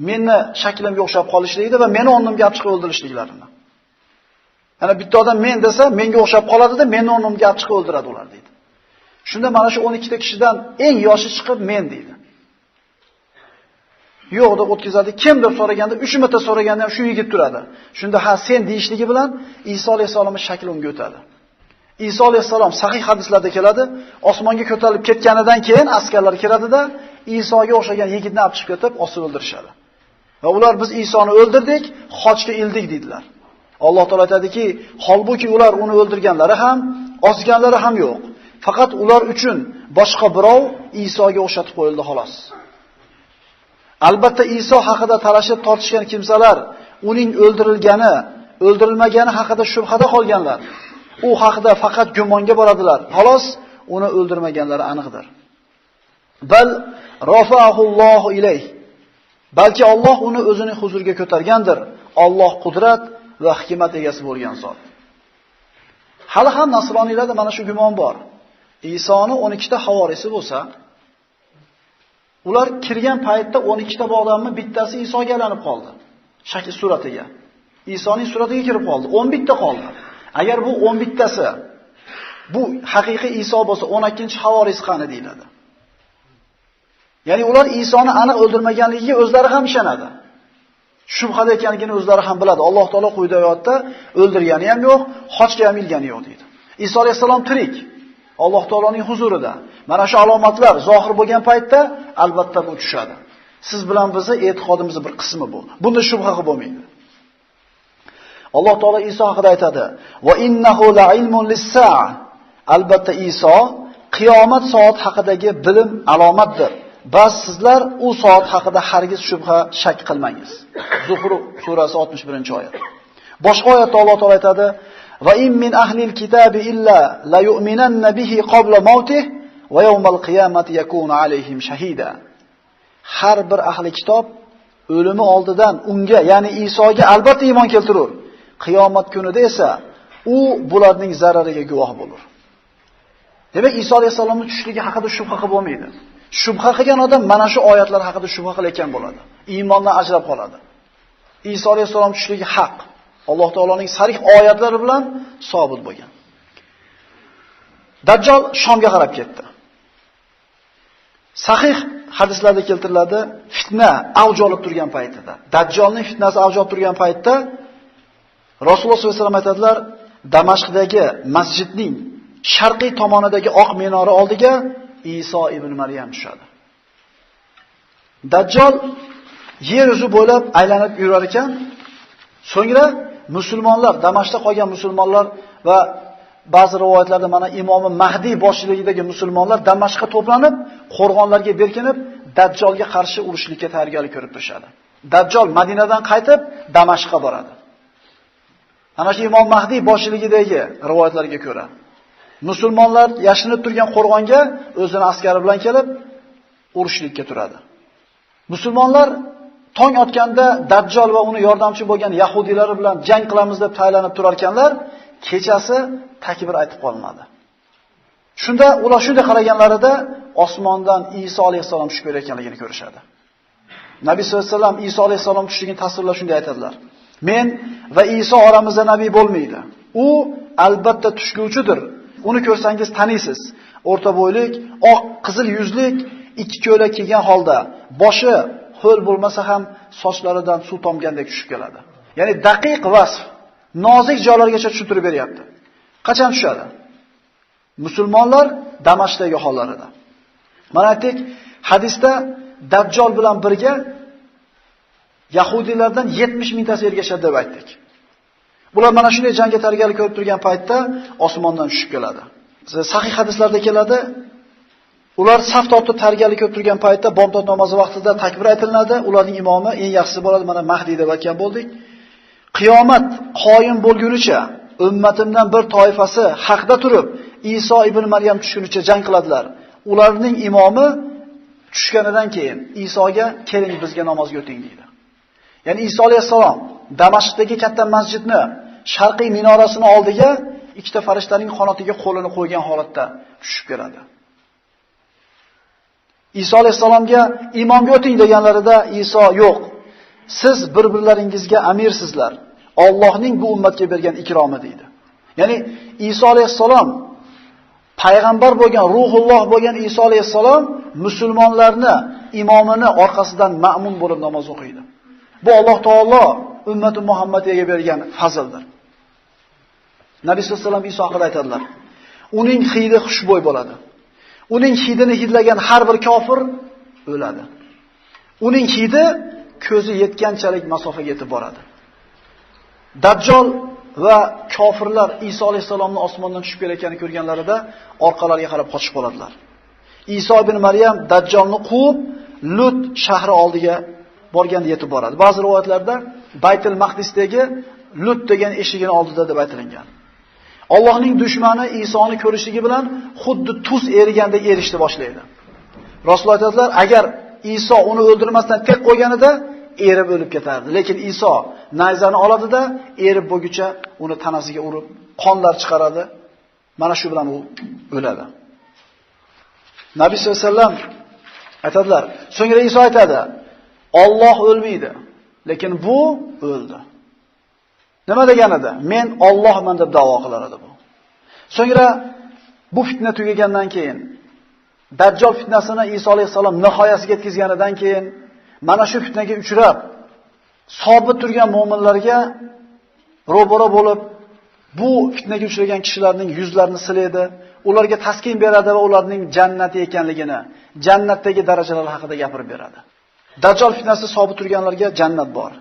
meni shaklimga o'xshab qolishlikni va meni o'rnimga olib chiqib o'ldirishliklarini. Yana bitta odam men desa, menga o'xshab qoladida, meni o'rnimga olib chiqib o'ldiradi ular deydi. Shunda mana shu 12 ta kishidan eng yoshi chiqib men deydi. Yo'q deb o'tkazadi. Kim deb so'raganda, 3 marta so'raganda ham shu yigit turadi. Shunda ha sen deyishligi bilan Iso alayhissalomning shakli unga o'tadi. Iso alayhissalom sahih hadislarda keladi, osmonga ko'tarilib ketganidan keyin askarlar kiradida Isoga o'xshagan yigitni olib chiqib ketib, osib o'ldirishadi. Va ular biz Isoni o'ldirdik, xochga ildik dedilar. Alloh taolo aytadiki, holbuki ular uni o'ldirganlari ham, osganlari ham yo'q. Faqat ular uchun boshqa birov Isoga o'xshatib qo'yildi xolos. Albatta Iso haqida talashib tortishgan kimsalar, uning o'ldirilgani, o'ldirilmagani haqida shubhada qolganlar. U haqida faqat gumonga boradilar. Xolos, uni o'ldirmaganlari aniqdir. Bal rafa'ahullohu ilayh. Balki Alloh uni o'zining huzuriga ko'targandir. Alloh qudrat va hikmat egasi bo'lgan zot. Hali ham nasroniylarda mana shu gumon bor. Isoni 12 ta havorisi bo'lsa, ular kirgan paytda 12 ta odamning bittasi Isoga aylanib qoldi. Shakl suratiga. Isoning suratiga kirib qoldi. 11 ta qoldi. Agar bu 11 tasi bu haqiqiy Iso bo'lsa, 12-havoris qani deyiladi. Ya'ni ular Isoni aniq o'ldirmaganligiga o'zlari ham ishonadi. Shubhada ekanligini o'zlari ham biladi. Alloh taolo quyida oyatda o'ldirgani ham yo'q, xochga ham ilgani yo'q deydi. Iso alayhissalom tirik. Alloh taoloning huzurida. Mana shu alomatlar zohir bo'lgan paytda albatta bu tushadi. Siz bilan bizni e'tiqodimizning bir qismi bu. Bunda shubha qilib bo'lmaydi. Alloh taolo Iso haqida aytadi: "Va innahu la'ilmun lis-sa'a." Albatta Iso qiyomat soat haqidagi bilim alomatdir. Bas sizlar u soat haqida hargiz shubha shak qilmangiz. Zuhruf surasi 61-oyat. Boshqa oyatda Alloh taolo aytadi: "Va in min ahlil kitabi illa la yu'minanna bihi qabla mautih va yawmal qiyamati yakunu alayhim shahida." Har bir ahli kitob o'limi oldidan unga, ya'ni Isoga albatta iymon keltirur. Qiyomat kunida esa u bularning zarariga guvoh bo'lur. Demak, Iso alayhissalomning tushishligi haqida shubha qilib bo'lmaydi. Shubha qilgan odam mana shu oyatlar haqida shubha qilayotgan bo'ladi. Iymondan ajrab qoladi. Iso alayhissalom tushishligi haq. Alloh taoloning sarih oyatlari bilan sobit bo'lgan. Dajjal Shomga qarab ketdi. Sahih hadislarda keltiriladi, fitna avj olib turgan paytida, Dajjolning fitnasi avj olib turgan paytda Rasululloh sollallohu alayhi vasallam aytadilar, Damashqdagi masjidning sharqiy tomonidagi oq minora oldiga Iso ibn Maryam tushadi. Dajjal yer yuzi bo'ylab aylanib yurar ekan, so'ngra musulmonlar, Damashqda qolgan musulmonlar va ba'zi rivoyatlarda mana Imomi Mahdi boshchiligidagi musulmonlar Damashqqa to'planib, qo'rg'onlarga berkinib, Dajjolga qarshi urushlikka tayyorgarlik ko'rib turishadi. Dajjol Madinadan qaytib Damashqqa boradi. Ana shu Imom Mahdi boshchiligidagi rivoyatlarga ko'ra, musulmonlar yashinib turgan qo'rg'onga o'zini askari bilan kelib urushlikka turadi. Musulmonlar tong otganda Dajjol va uni yordamchi bo'lgan yahudiylari bilan jang qilamiz deb tayyorlanib turarkanlar, kechasi takbir aytib qolmadi. Shunda ular shunday qaraganlarida osmondan Iso alayhissalom tushib kelayotganligini ko'rishadi. Nabiy sollallohu alayhi vasallam Iso alayhissalom tushligini tasvirlab shunday aytadilar: Men va Iso oramizda nabiy bo'lmaydi. U albatta tushguvchidir. Uni ko'rsangiz taniysiz. O'rta bo'ylik, oq qizil yuzlik, ikki ko'ylak kiygan holda, boshi ho'l bo'lmasa ham sochlaridan suv tomgandek tushib keladi. Ya'ni daqiq vasf, nozik joylargacha tushuntirib beryapti. Qachon tushadi? Musulmonlar Damashqdagi hollarida. Mana aytdik, hadisda Dajjol bilan birga yahudiylardan 70 mingtasi ergashadi deb aytdik. Bular mana shunday jangga tayyorgarlik ko'rib turgan paytda osmondan tushib keladi. Sahih hadislarda keladi. Ular saf tortib tayyorgarlik ko'rib turgan paytda bomdod namozi vaqtida takbir aytilinadi. Ularning imomi eng yaxshisi bo'ladi, mana Mahdi deb aytgan bo'ldik. Qiyomat qoyim bo'lgunicha ummatimdan bir toifasi haqda turib, Iso ibn Maryam tushgunicha jang qiladilar. Ularning imomi tushganidan keyin Isoga keling bizga namozga o'ting deydi. Ya'ni Iso alayhissalom Damashqdagi katta masjidni sharqiy minorasini oldiga ikkita farishtaning qanotiga qo'lini qo'ygan holatda tushib keladi. Iso alayhissalomga imomga o'ting deganlarida Iso yo'q. Siz bir-birlaringizga amirsizlar. Allohning bu ummatga bergan ikromi deydi. Ya'ni Iso alayhissalom payg'ambar bo'lgan, ruhulloh bo'lgan Iso alayhissalom musulmonlarni imomini orqasidan ma'mum bo'lib namoz o'qiydi. Bu Alloh taolo ummati Muhammadiyaga bergan fazldir. Nabiy sollallohu alayhi vasallam Iso haqida aytadilar. Uning hidi xushbo'y bo'ladi. Uning hidini hidlagan har bir kofir o'ladi. Uning hidi ko'zi yetganchalik masofaga yetib boradi. Dajjol va kofirlar Iso alayhissalomni osmondan tushib kelayotganini ko'rganlarida orqalariga qarab qochib qoladilar. Iso ibn Maryam Dajjolni quvib Lut shahri oldiga borganda yetib boradi. Ba'zi rivoyatlarda Baytul Maqdisdagi Lut degan eshigini oldida deb aytilgan. Allohning dushmani Isoni ko'rishligi bilan xuddi tuz erigandek erishni boshlaydi. Rasululloh aytadilar, agar Iso uni o'ldirmasdan tek qo'yganida erib o'lib ketardi. Lekin Iso nayzani oladida erib bo'lguncha uni tanasiga urib, qonlar chiqaradi. Mana shu bilan u o'ladi. Nabiy sollallohu alayhi vasallam aytadilar, so'ngra Iso aytadi, Alloh o'lmaydi, lekin bu o'ldi. Nima deganida? Men Allohman deb da'vo qilar edi bu. So'ngra bu fitna tugagandan keyin, Dajjol fitnasini Iso alayhissalom nihoyasiga yetkazganidan keyin mana shu fitnaga uchrab sobit turgan mu'minlarga ro'baro bo'lib, bu fitnaga uchragan kishilarning yuzlarini silaydi, ularga taskin beradi va ularning jannati ekanligini, jannatdagi darajalar haqida gapirib beradi. Dajjol fitnasi sobit turganlarga jannat bor.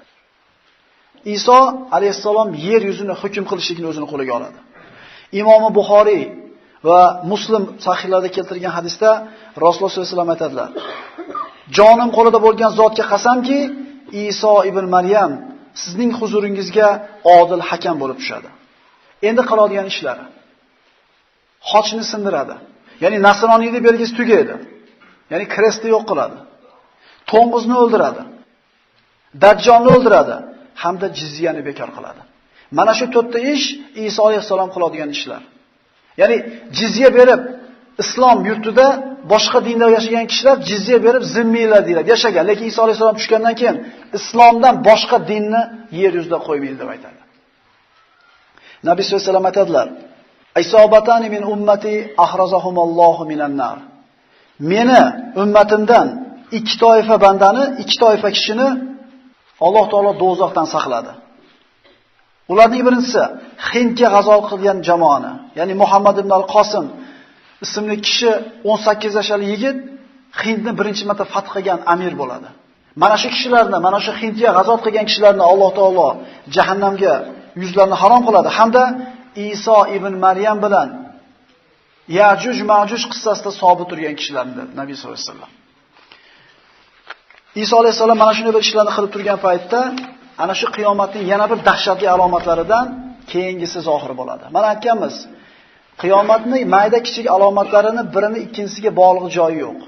Iso alayhissalom yer yuzini hukm qilishlikni o'zini qo'liga oladi. Imom Buxoriy va Muslim sahihlarida keltirgan hadisda Rasululloh sollallohu alayhi vasallam aytadilar: Jonim qo'lida bo'lgan zotga qasamki, Iso ibn Maryam sizning huzuringizga odil hakam bo'lib tushadi. Endi qiladigan ishlari: xochni sindiradi. Ya'ni nasroniylik belgisi tugaydi. Ya'ni krestni yo'q qiladi. To'ng'izni o'ldiradi. Dajjolni o'ldiradi hamda jizyani bekor qiladi. Mana shu to'rtta ish Iso alayhissalom qiladigan ishlar. Ya'ni jizya berib islom yurtida boshqa dinda yashagan kishilar jizya berib zimmiylar deyiladi, yashagan. Lekin Iso alayhissalom tushgandan keyin islomdan boshqa dinni yer yuzida qo'ymaydi deb aytadi. Nabiy sollallohu alayhi vasallam aytadilar: "Isobatani min ummati ahrazahumallohu minan nar." Meni ummatimdan ikki toifa bandani, ikki toifa kishini Alloh taolo do'zaxdan saqladi. Ularning birinchisi Hindga g'azo qilgan jamoani, ya'ni Muhammad ibn al-Qosim ismli kishi 18 yoshli yigit Hindni birinchi marta fath qilgan amir bo'ladi. Mana shu kishilarni, mana shu Hindga g'azo qilgan kishilarni Alloh taolo jahannamga yuzlarini harom qiladi hamda Iso ibn Maryam bilan Ya'juj Ma'juj qissasida sobit turgan kishilarni Nabiy sollallohu alayhi vasallam. Iso alayhissalom mana shunday bir ishlarni qilib turgan paytda ana shu qiyomatning yana bir dahshatli alomatlaridan keyingisi zohir bo'ladi. Mana aytganmiz, qiyomatning mayda kichik alomatlarini birini ikkinchisiga bog'liq joyi yo'q.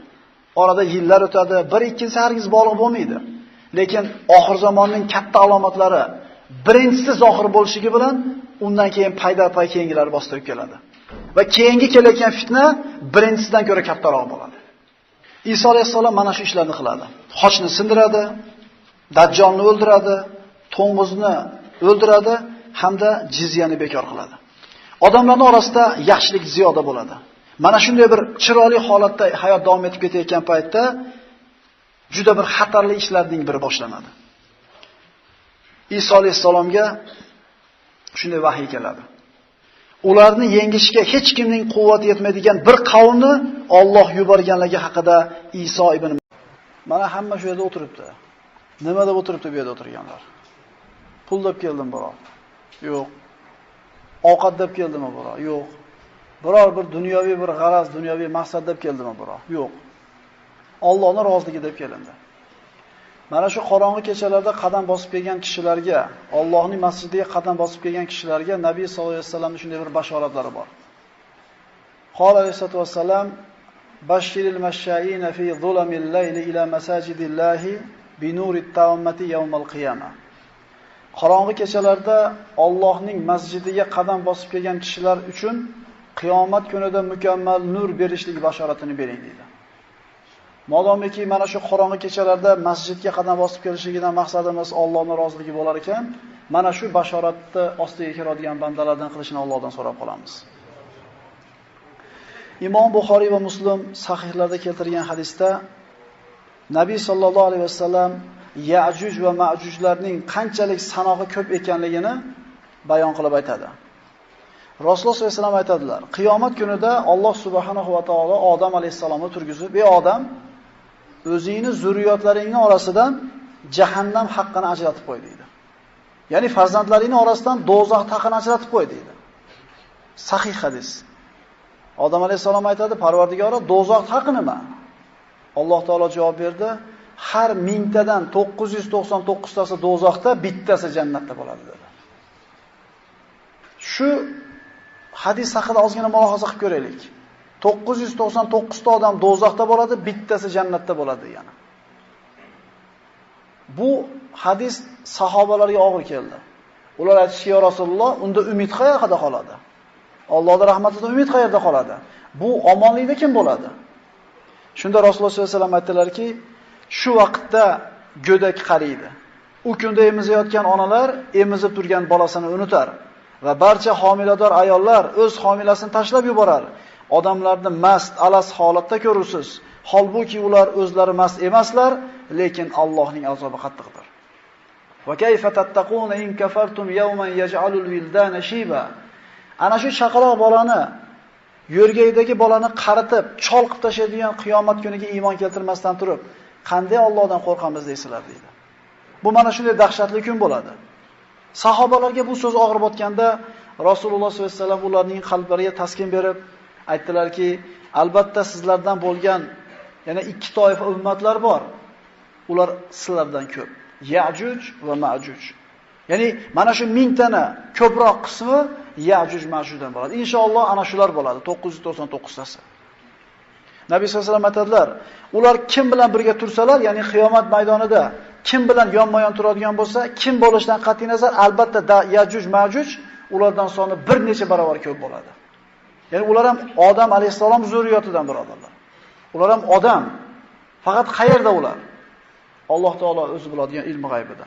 Orada yillar o'tadi, bir ikkinchisi hargiz bog'liq bo'lmaydi. Lekin oxir zamonning katta alomatlari birinchisi zohir bo'lishligi bilan undan keyin paydarpay keyingilari bostirib keladi. Va keyingi kelayotgan fitna birinchisidan ko'ra kattaroq bo'ladi. Iso alayhissalom mana shu ishlarni qiladi. Xochni sindiradi, Dajjolni o'ldiradi, to'ng'izni o'ldiradi hamda jizyani bekor qiladi. Odamlarning orasida yaxshilik ziyoda bo'ladi. Mana shunday bir chiroyli holatda hayot davom etib ketayotgan paytda juda bir xatarli ishlarning biri boshlanadi. Iso alayhissalomga shunday vahiy keladi. Ularni yengishga hech kimning quvvati yetmaydigan bir qavmni Alloh yuborganligi haqida Iso ibn Mana hamma shu yerda o'tiribdi. Nima deb o'tiribdi bu yerda o'tirganlar? Pul deb keldim biror. Yo'q. Ovqat deb keldimi biror? Yo'q. Biror bir dunyoviy bir g'araz, dunyoviy maqsad deb keldimi biror? Yo'q. Allohning roziligi deb kelindi. Mana shu qorong'i kechalarda qadam bosib kelgan kishilarga, Allohning masjidiga qadam bosib kelgan kishilarga Nabiy sollallohu alayhi vasallamning shunday bir bashoratlari bor. Qol alayhissalatu vassalam: "Bashiril mashsha'ina fi zulamil layli ila masajidillahi bi nurit tammati yawmal qiyamah." Qorong'i kechalarda Allohning masjidiga qadam bosib kelgan kishilar uchun qiyomat kunida mukammal nur berishlik bashoratini bering deydi. Modomiki mana shu qorong'i kechalarda masjidga qadam bosib kelishligidan maqsadimiz Allohning roziligi bo'lar ekan, mana shu bashoratni ostiga kiradigan bandalardan qilishini Allohdan so'rab qolamiz. Imom Buxoriy va Muslim sahihlarda keltirgan hadisda Nabiy sallallohu alayhi vasallam Ya'juj va Ma'jujlarning qanchalik sanog'i ko'p ekanligini bayon qilib aytadi. Rasululloh sollallohu alayhi vasallam aytadilar: "Qiyomat kunida Alloh subhanahu va taolo Odam alayhissalomni turgizib, "Ey Odam, o'zingni zurriyotlaringning orasidan jahannam haqqini ajratib qo'y" deydi. Ya'ni farzandlaringning orasidan do'zax haqqini ajratib qo'y deydi. Sahih hadis. Odam alayhissalom aytadi: "Parvardigoro, do'zax haqqi nima?" Alloh taolo javob berdi: "Har mingtadan 999 tasi do'zaxda, bittasi jannatda bo'ladi" dedi. Shu hadis haqida ozgina mulohaza qilib ko'raylik. 999 ta odam do'zaxda bo'ladi, bittasi jannatda bo'ladi degani. Bu hadis sahobalarga og'ir keldi. Ular aytishdi: "Ya Rasululloh, unda umid qayerda qoladi? Allohning rahmatidan umid qayerda qoladi? Bu omonlikda kim bo'ladi?" Shunda Rasululloh sollallohu alayhi vasallam aytdilarki, shu vaqtda go'dak qariydi. U kunda emizayotgan onalar emizib turgan bolasini unutar va barcha homilador ayollar o'z homilasini tashlab yuborar. Odamlarni mast, alas holatda ko'rursiz. Holbuki ular o'zlari mast emaslar, lekin Allohning azobi qattiqdir. Va kayfa tattaquna in kafartum yawman yaj'alul wildana shiba. Ana shu chaqaloq bolani, yo'rgakdagi bolani qaritib, chol qilib tashlaydigan qiyomat kuniga iymon keltirmasdan turib, qanday Allohdan qo'rqamiz deysizlar deydi. Bu mana shunday dahshatli kun bo'ladi. Sahobalarga bu so'z og'ir botganda Rasululloh sollallohu alayhi vasallam ularning qalblariga taskin berib aytdilarki, albatta sizlardan bo'lgan yana ikki toifa ummatlar bor. Ular sizlardan ko'p. Ya'juj va Ma'juj. Ya'ni mana shu mingtani ko'proq qismi Ya'juj Ma'jujdan bo'ladi. Inshaalloh ana shular bo'ladi, 999 tasi. Nabiy sollallohu alayhi vasallam aytadilar, ular kim bilan birga tursalar, ya'ni qiyomat maydonida kim bilan yonma-yon turadigan bo'lsa, kim bo'lishidan qat'iy nazar, albatta Yajuj Majuj ulardan soni bir necha barobar ko'p bo'ladi. Ya'ni ular ham Odam alayhissalom zurriyotidan birodarlar. Ular ham odam. Faqat qayerda ular? Alloh taolo o'zi biladigan ilmi g'aybida.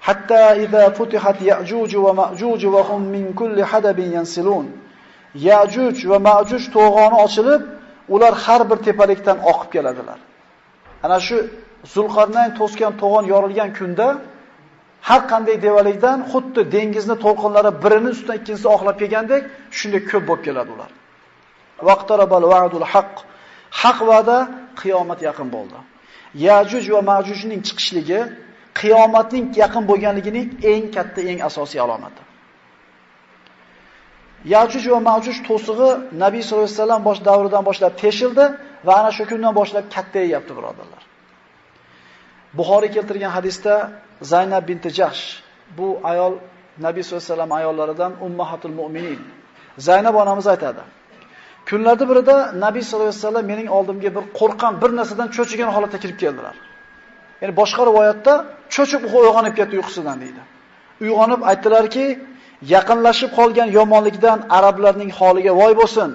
Hatta iza futihat Ya'juj va Ma'juj va hum min kulli hadabin yansilun. Ya'juj va Ma'juj to'g'oni ochilib, ular har bir tepalikdan oqib keladilar. Ana shu Zulqarnayn to'sgan to'g'on yorilgan kunda har qanday devalikdan xuddi dengizni to'lqinlari birini ustidan ikkinchisi oqlab kelgandek, shunday ko'p bo'lib keladi ular. Vaqtarabal va'dul haqq. Haq va'da qiyomat yaqin bo'ldi. Ya'juj va Ma'jujning chiqishligi qiyomatning yaqin bo'lganligining eng katta, eng asosiy alomati. Ya'juj va Ma'juj to'sig'i Nabiy sollallohu alayhi vasallam bosh davridan boshlab teshildi va ana shu kundan boshlab kattayapti birodarlar. Buxoriy keltirgan hadisda Zaynab binti Jahsh, bu ayol Nabiy sollallohu alayhi vasallam ayollaridan ummahatul mu'minin. Zaynab onamiz aytadi: kunlarda birida Nabiy sollallohu alayhi vasallam mening oldimga bir qo'rqqan, bir narsadan cho'chigan holatda kirib keldilar. Ya'ni boshqa rivoyatda cho'chib uyg'onib ketdi uyqusidan deydi. Uyg'onib aytdilarki, yaqinlashib qolgan yomonlikdan arablarning holiga voy bo'lsin.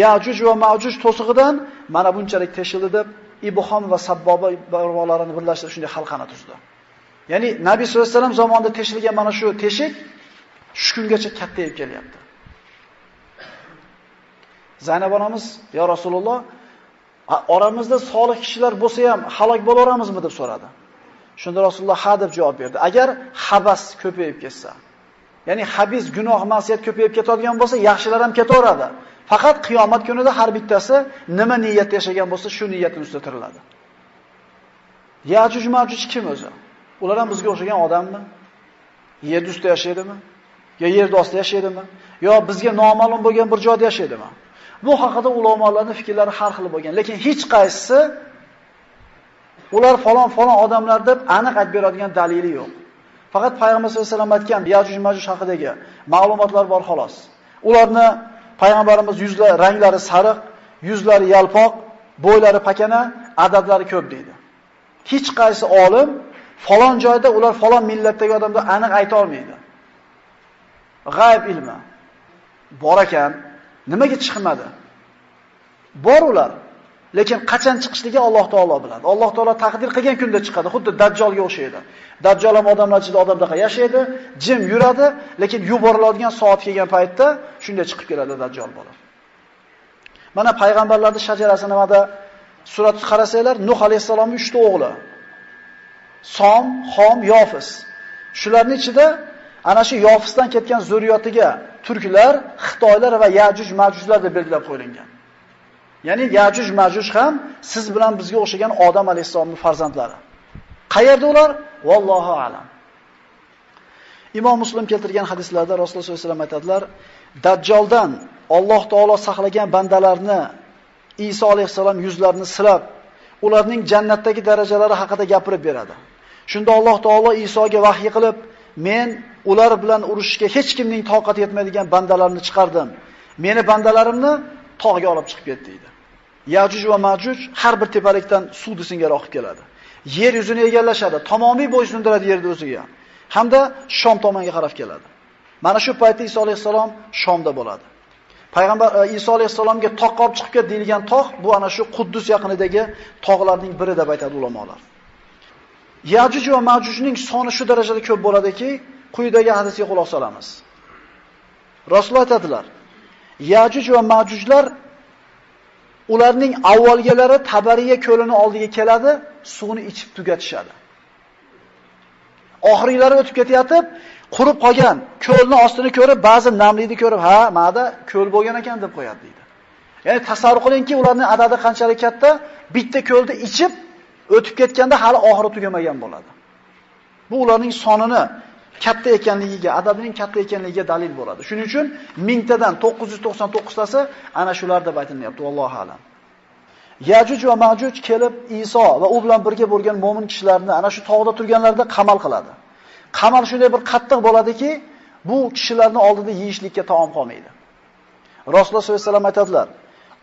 Ya'juj va Ma'juj to'sig'idan mana bunchalik teshildi deb Ibhom va Sabboba barmoqlarini birlashtirib shunday halqani tuzdi. Ya'ni Nabiy sollallohu alayhi vasallam zamonida teshilgan mana shu teshik shu kungacha kattayib kelyapti. Zaynab onamiz, "Ya Rasululloh, oramizda solih kishilar bo'lsa ham halok bo'laveramizmi?" deb so'radi. Shunda Rasululloh ha deb javob berdi. Agar habas ko'payib ketsa, ya'ni habis gunoh ma'siyat ko'payib ketadigan bo'lsa, yaxshilar ham ketaveradi. Faqat qiyomat kunida har bittasi nima niyatda yashagan bo'lsa, shu niyatning ustida tiriladi. Ya'juj Ma'juj kim o'zi? Ular ham bizga o'xshagan odammi? Yer ustida yashaydimi? Yo yer ostida yashaydimi? Yo bizga noma'lum bo'lgan bir joyda yashaydimi? Bu haqida ulamolarning fikrlari har xil bo'lgan, lekin hech qaysisi ular falon-falon odamlar deb aniq aytib beradigan dalili yo'q. Faqat Payg'ambar sollallohu alayhi vasallam aytgan Ya'juj Ma'juj haqidagi ma'lumotlar bor xolos. Ularni Payg'ambarimiz yuzlari, ranglari sariq, yuzlari yalpoq, bo'ylari pakana, adadlari ko'p deydi. Hech qaysi olim falon joyda ular falon millatdagi odamlar aniq ayta olmaydi. G'ayb ilmi bor ekan, nimaga chiqmadi? Bor ular, lekin qachon chiqishligi Alloh taolo biladi. Alloh taolo taqdir qilgan kunda chiqadi, xuddi Dajjolga o'xshaydi. Dajjol ham odamlar ichida odamdaqa yashaydi, jim yuradi, lekin yuboriladigan soat kelgan paytda shunday chiqib keladi Dajjol bo'lib. Mana payg'ambarlarning shajarasi nimada suratni qarasanglar, Nuh alayhissalomning 3 ta o'g'li. Som, Xom, Yofis. Shularning ichida ana shu Yofisdan ketgan zurriyotiga turklar, xitoylar va Ya'juj Ma'jujlar deb belgilab qo'yilgan. Ya'ni Ya'juj Ma'juj ham siz bilan bizga o'xshagan Odam alayhissalomning farzandlari. Qayerda ular? Vallohu a'lam. Imom Muslim keltirgan hadislarda Rasululloh sollallohu alayhi vasallam aytadilar, Dajjoldan Alloh taolo saqlagan bandalarni Iso alayhissalom yuzlarini silab, ularning jannatdagi darajalari haqida gapirib beradi. Shunda Alloh taolo Isoga vahiy qilib, men ular bilan urushishga hech kimning toqati yetmaydigan bandalarni chiqardim. Meni bandalarimni tog'ga olib chiqib ketdi deydi. Ya'juj va Ma'juj har bir tepalikdan suv singari oqib keladi. Yer yuzini egallashadi, tamomiy bo'ysundiradi yerni o'ziga. Hamda Shom tomonga qarab keladi. Mana shu paytda Iso alayhissalom Shomda bo'ladi. Payg'ambar Iso alayhissalomga toqqa olib chiqib ket deyilgan tog' bu ana shu Quddus yaqinidagi tog'larning biri deb aytadi ulamolar. Ya'juj va Ma'jujning soni shu darajada ko'p bo'ladiki, quyidagi hadisga quloq solamiz. Rasululloh aytadilar: Ya'juj va Ma'jujlar ularning avvalgilari Tabariya ko'lini oldiga keladi, suvni ichib tugatishadi. Oxirgilari o'tib ketayotib, qurib qolgan ko'lni ostini ko'rib, ba'zi namlikni ko'rib, ha, mana ko'l bo'lgan ekan deb qo'yadi deydi. Ya'ni tasavvur qilingki, ularning adadi qanchalik katta, bitta ko'lni ichib o'tib ketganda hali oxiri tugamagan bo'ladi. Bu ularning sonini katta ekanligiga, adadining katta ekanligiga dalil bo'ladi. Shuning uchun 1000tadan 999 tasi ana shular deb aytilyapti, vallohu a'lam. Ya'juj va Ma'juj kelib Iso va u bilan birga bo'lgan mo'min kishilarni ana shu tog'da turganlarda qamal qiladi. Qamal shunday bir qattiq bo'ladiki, bu kishilarning oldida yeyishlikka taom qolmaydi. Rasululloh sollallohu alayhi vasallam aytadilar: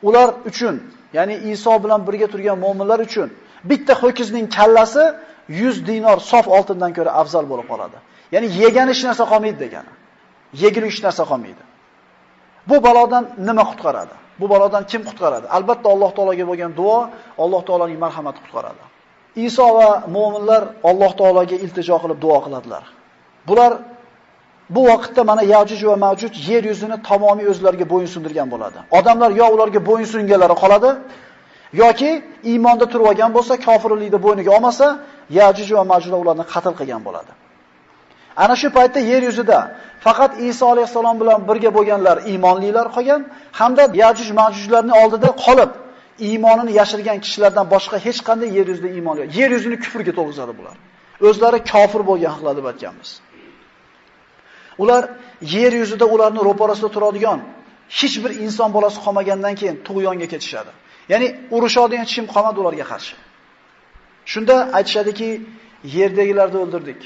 Ular uchun, ya'ni Iso bilan birga turgan mu'minlar uchun bitta ho'kizning kallasi 100 dinor sof oltindan ko'ra afzal bo'lib qoladi. Ya'ni yegan hech narsa qolmaydi degani. Yegulik hech narsa qolmaydi. Bu balodan nima qutqaradi? Bu balodan kim qutqaradi? Albatta Alloh taologa bo'lgan duo, Alloh taoloning marhamati qutqaradi. Iso va mu'minlar Alloh taologa iltijo qilib duo qiladilar. Bular bu vaqtda mana Yajuj va Majuj yer yuzini tamomiy o'zlariga bo'yin sundirgan bo'ladi. Odamlar yo ularga bo'yin sunganlari qoladi, yoki iymonda turib olgan bo'lsa, kofirlikni bo'yniga olmasa, Yajuj va Majujlar ularni qatl qilgan bo'ladi. Ana shu paytda yer yuzida faqat Iso alayhisalom bilan birga bo'lganlar iymonlilar qolgan hamda Yajuj Majujlarning oldida qolib iymonini yashirgan kishilardan boshqa hech qanday yer yuzida iymon yo'q. Yer yuzini kufrga to'lg'izadi bular. O'zlari kofir bo'lgan haqlar deb aytganmiz. Ular yer yuzida ularning ro'parasida turadigan hech bir inson bolasi qolmagandan keyin tug'yonga ketishadi. Ya'ni urushadigan hech kim qolmadi ularga qarshi. Shunda aytishadiki, yerdagilarni o'ldirdik.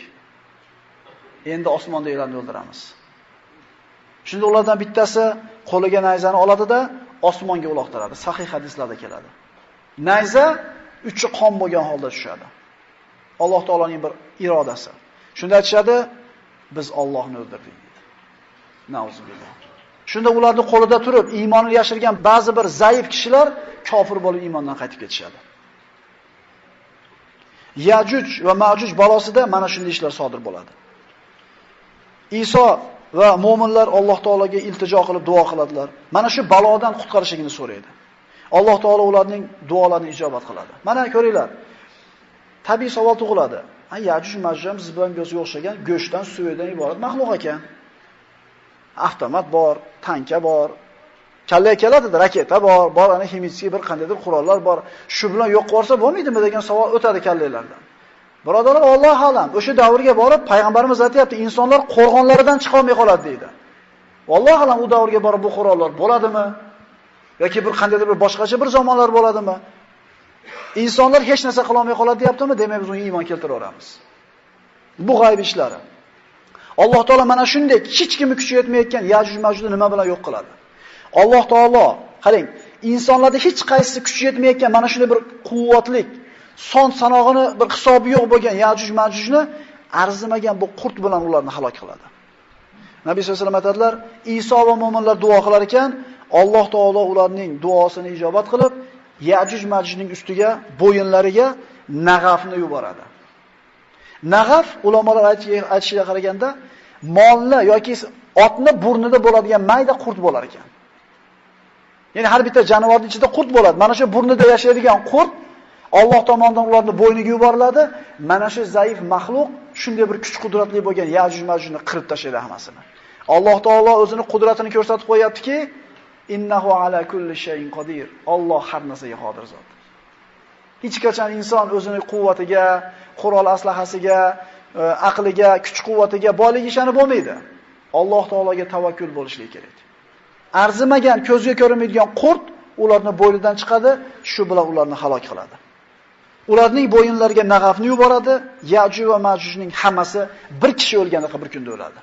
Endi osmondagilarni o'ldiramiz. Shunda ulardan bittasi qo'liga nayzani oladi-da, osmonga uloqtiradi. Sahih hadislarda keladi. Nayza uchi qon bo'lgan holda tushadi. Alloh taoloning bir irodasi. Shunda aytishadi, biz Allohni o'ldirdik dedi. Nauzubillah. Shunda ularning qo'lida turib iymonini yashirgan ba'zi bir zaif kishilar kofir bo'lib iymondan qaytib ketishadi. Yajuj va Majuj balosida mana shunday ishlar sodir bo'ladi. Iso va mu'minlar Alloh taologa iltijo qilib duo qiladilar. Mana shu balodan qutqarishligini so'raydi. Alloh taolo ularning duolarini ijobat qiladi. Mana ko'ringlar. Tabiiy savol tug'iladi. Ha, Yajuj Majuj ham biz bilan ko'zga o'xshagan go'shtdan, suvdan iborat maxluq ekan. Avtomat bor, tanka bor, kallaga keladi-da, raketa bor, bor ana ximiyskiy bir qandaydir qurollar bor. Shu bilan yo'q qilsa bo'lmaydimi degan savol o'tadi kallalardan. Birodarlar, Alloh alam, o'sha davrga borib payg'ambarimiz aytayapti, insonlar qo'rg'onlaridan chiqa olmay qoladi deydi. Alloh alam, u davrga borib bu qurollar bo'ladimi? Yoki bir qandaydir bir boshqacha bir zamonlar bo'ladimi? İnsanlar hech narsa qila olmay qoladi deyaptimi? Demak biz unga iymon keltiraveramiz. Bu g'ayb ishlari. Alloh taolo mana shunday hech kimni kuchi yetmayotgan Yajuj Majujni nima bilan yo'q qiladi? Alloh taolo, qarang, insonlarda hech qaysisi kuchi yetmayotgan mana shunday bir quvvatli, son sanog'ini bir hisobi yo'q bo'lgan Yajuj Majujni arzimagan bu qurt bilan ularni halok qiladi. Nabiy sollallohu alayhi vasallam aytadilar, Iso va mu'minlar duo qilar ekan, Alloh taolo ularning duosini ijobat qilib, Yajuj Majujning ustiga, bo'yinlariga nag'afni yuboradi. Nag'af ulamolar aytishiga qaraganda molni yoki otni burnida bo'ladigan mayda qurt bo'lar ekan. Ya'ni har bitta jonivorning ichida qurt bo'ladi. Mana shu burnida yashaydigan qurt Alloh tomonidan ularni bo'yniga yuboriladi. Mana shu zaif maxluq shunday bir kuch-qudratli bo'lgan Yajuj Majujni qirib tashlaydi hammasini. Alloh taolo o'zini qudratini ko'rsatib qo'yaptiki, innahu ala kulli shay'in qodir. Alloh har narsaga qodir zot. Hech qachon inson o'zini quvvatiga, qurol aslahasiga, aqliga, kuch-quvvatiga, boyligiga ishonib bo'lmaydi. Alloh taologa tavakkul bo'lishligi kerak. Arzimagan, ko'zga ko'rinmaydigan qurt ularni bo'ynidan chiqadi, shu bilan ularni halok qiladi. Ularning bo'yinlariga nag'afni yuboradi, Yajuj va Majujning hammasi bir kishi o'lgandaqa bir kunda o'ladi.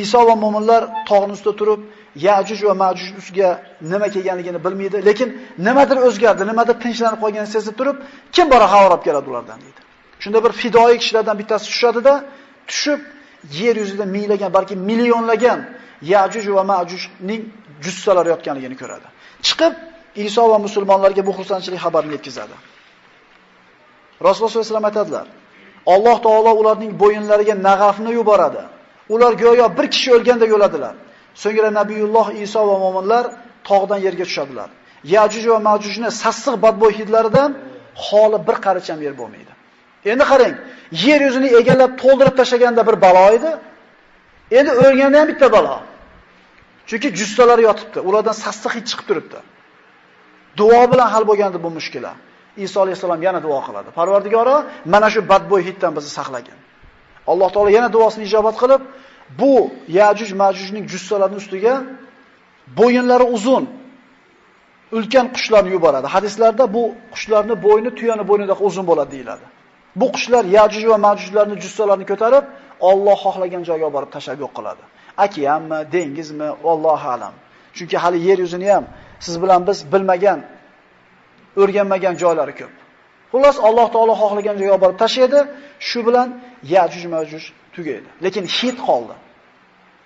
Iso va mu'minlar tog'ning ustida turib, Yajuj va Majuj ustiga nima kelganligini bilmaydi, lekin nimadir o'zgardi, nimadir tinchlanib qolganini sezib turib, kim bora xabar olib keladi ulardan deydi. Shunda bir fidoyi kishilardan bittasi tushadi-da, tushib yer yuzida minglagan, balki millionlagan Yajuj va Majujning jussalari yotganligini ko'radi. Chiqib Iso va musulmonlarga bu xursandchilik xabarini yetkazadi. Rasululloh sollallohu alayhi vasallam aytadilar: Alloh taolo ularning bo'yinlariga nag'afni yuboradi. Ular go'yo bir kishi o'lgandek o'ladilar. So'ngra Nabiyulloh Iso va mo'minlar tog'dan yerga tushadilar. Yajuj va Majujni sassiq badbo'y hidlaridan xoli bir qarich ham yer bo'lmaydi. Endi qarang, yer yuzini egallab to'ldirib tashlaganda bir balo edi. Endi o'lganda ham bitta balo. Chunki jussalari yotibdi, ulardan sassiq hid chiqib turibdi. Duo bilan hal bo'lgandi bu mushkula. Iso alayhisalom yana duo qiladi. Parvardigoro, mana shu badbo'y hiddan bizni saqlagin. Alloh taolo yana duosini ijobat qilib, bu Yajuj Majujning jussalarining ustiga bo'yinlari uzun ulkan qushlarni yuboradi. Hadislarda bu qushlarning bo'yni tuyani bo'ynidan uzun bo'ladi deyiladi. Bu qushlar Yajuj va Majujlarning jussalarini ko'tarib, Alloh xohlagan joyga borib tashlab yo'q qiladi. Okeanmi, dengizmi, Allohu alam. Chunki hali yer yuzini ham Siz bilan biz bilmagan, o'rganmagan joylari ko'p. Xullas Alloh taolo xohlagan joyga olib borib tashlaydi, shu bilan Ya'juj Ma'juj tugaydi. Lekin hid qoldi.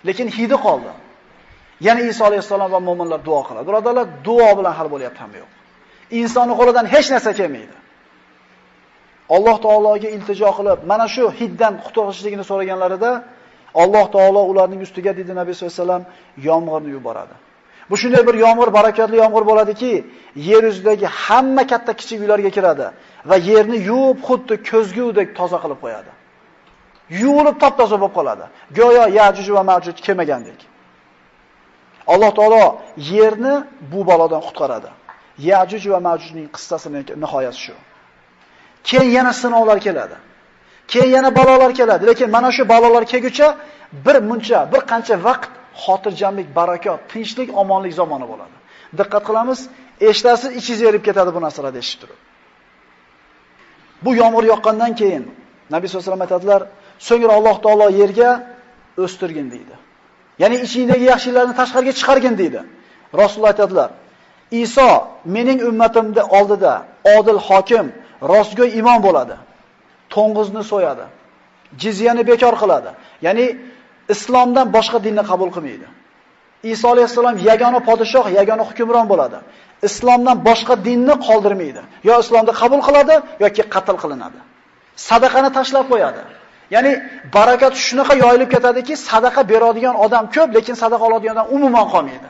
Lekin hidi qoldi. Yana Iso alayhissalom va mo'minlar duo qiladi. Birodarlar, duo bilan hal bo'lyapti hamma yo'q. Insonning qo'lidan hech narsa kelmaydi. Alloh taologa iltijo qilib, mana shu hiddan qutulishligini so'raganlarida Alloh taolo ularning ustiga dedi Nabiy sollallohu alayhi vasallam yomg'irni yuboradi. Bu shunday bir yomg'ir, barakatli yomg'ir bo'ladiki, yer yuzidagi hamma katta kichik uylarga kiradi va yerni yuvib, xuddi ko'zgudek toza qilib qo'yadi. Yuvilib top-toza bo'lib qoladi. Go'yo Ya'juj va Ma'juj kelmagandek. Alloh taolo yerni bu balodan qutqaradi. Ya'juj va Ma'jujning qissasining nihoyasi shu. Keyin yana sinovlar keladi. Keyin yana balolar keladi. Lekin mana shu balolar kelguncha bir muncha, bir qancha vaqt xotirjamlik, barakot, tinchlik, omonlik zamoni bo'ladi. Diqqat qilamiz, eshitasiz, ichingiz erib ketadi bu narsalarni eshitib turib. Bu yomg'ir yoqqandan keyin Nabiy sollallohu alayhi vasallam aytadilar, so'ngra Alloh taolo yerga o'stirgin deydi. Ya'ni ichingdagi yaxshiliklarni tashqariga chiqargin deydi. Rasululloh aytadilar, Iso mening ummatimning oldida odil hokim, rostgo'y imom bo'ladi. To'ng'izni so'yadi. Jizyani bekor qiladi. Ya'ni islomdan boshqa dinni qabul qilmaydi. Iso alayhissalom yagona podshoh, yagona hukmron bo'ladi. Islomdan boshqa dinni qoldirmaydi. Yo islomni qabul qiladi yoki qatl qilinadi. Sadaqani tashlab qo'yadi. Ya'ni barakat shunaqa yoyilib ketadiki, sadaqa beradigan odam ko'p, lekin sadaqa oladigan odam umuman qolmaydi.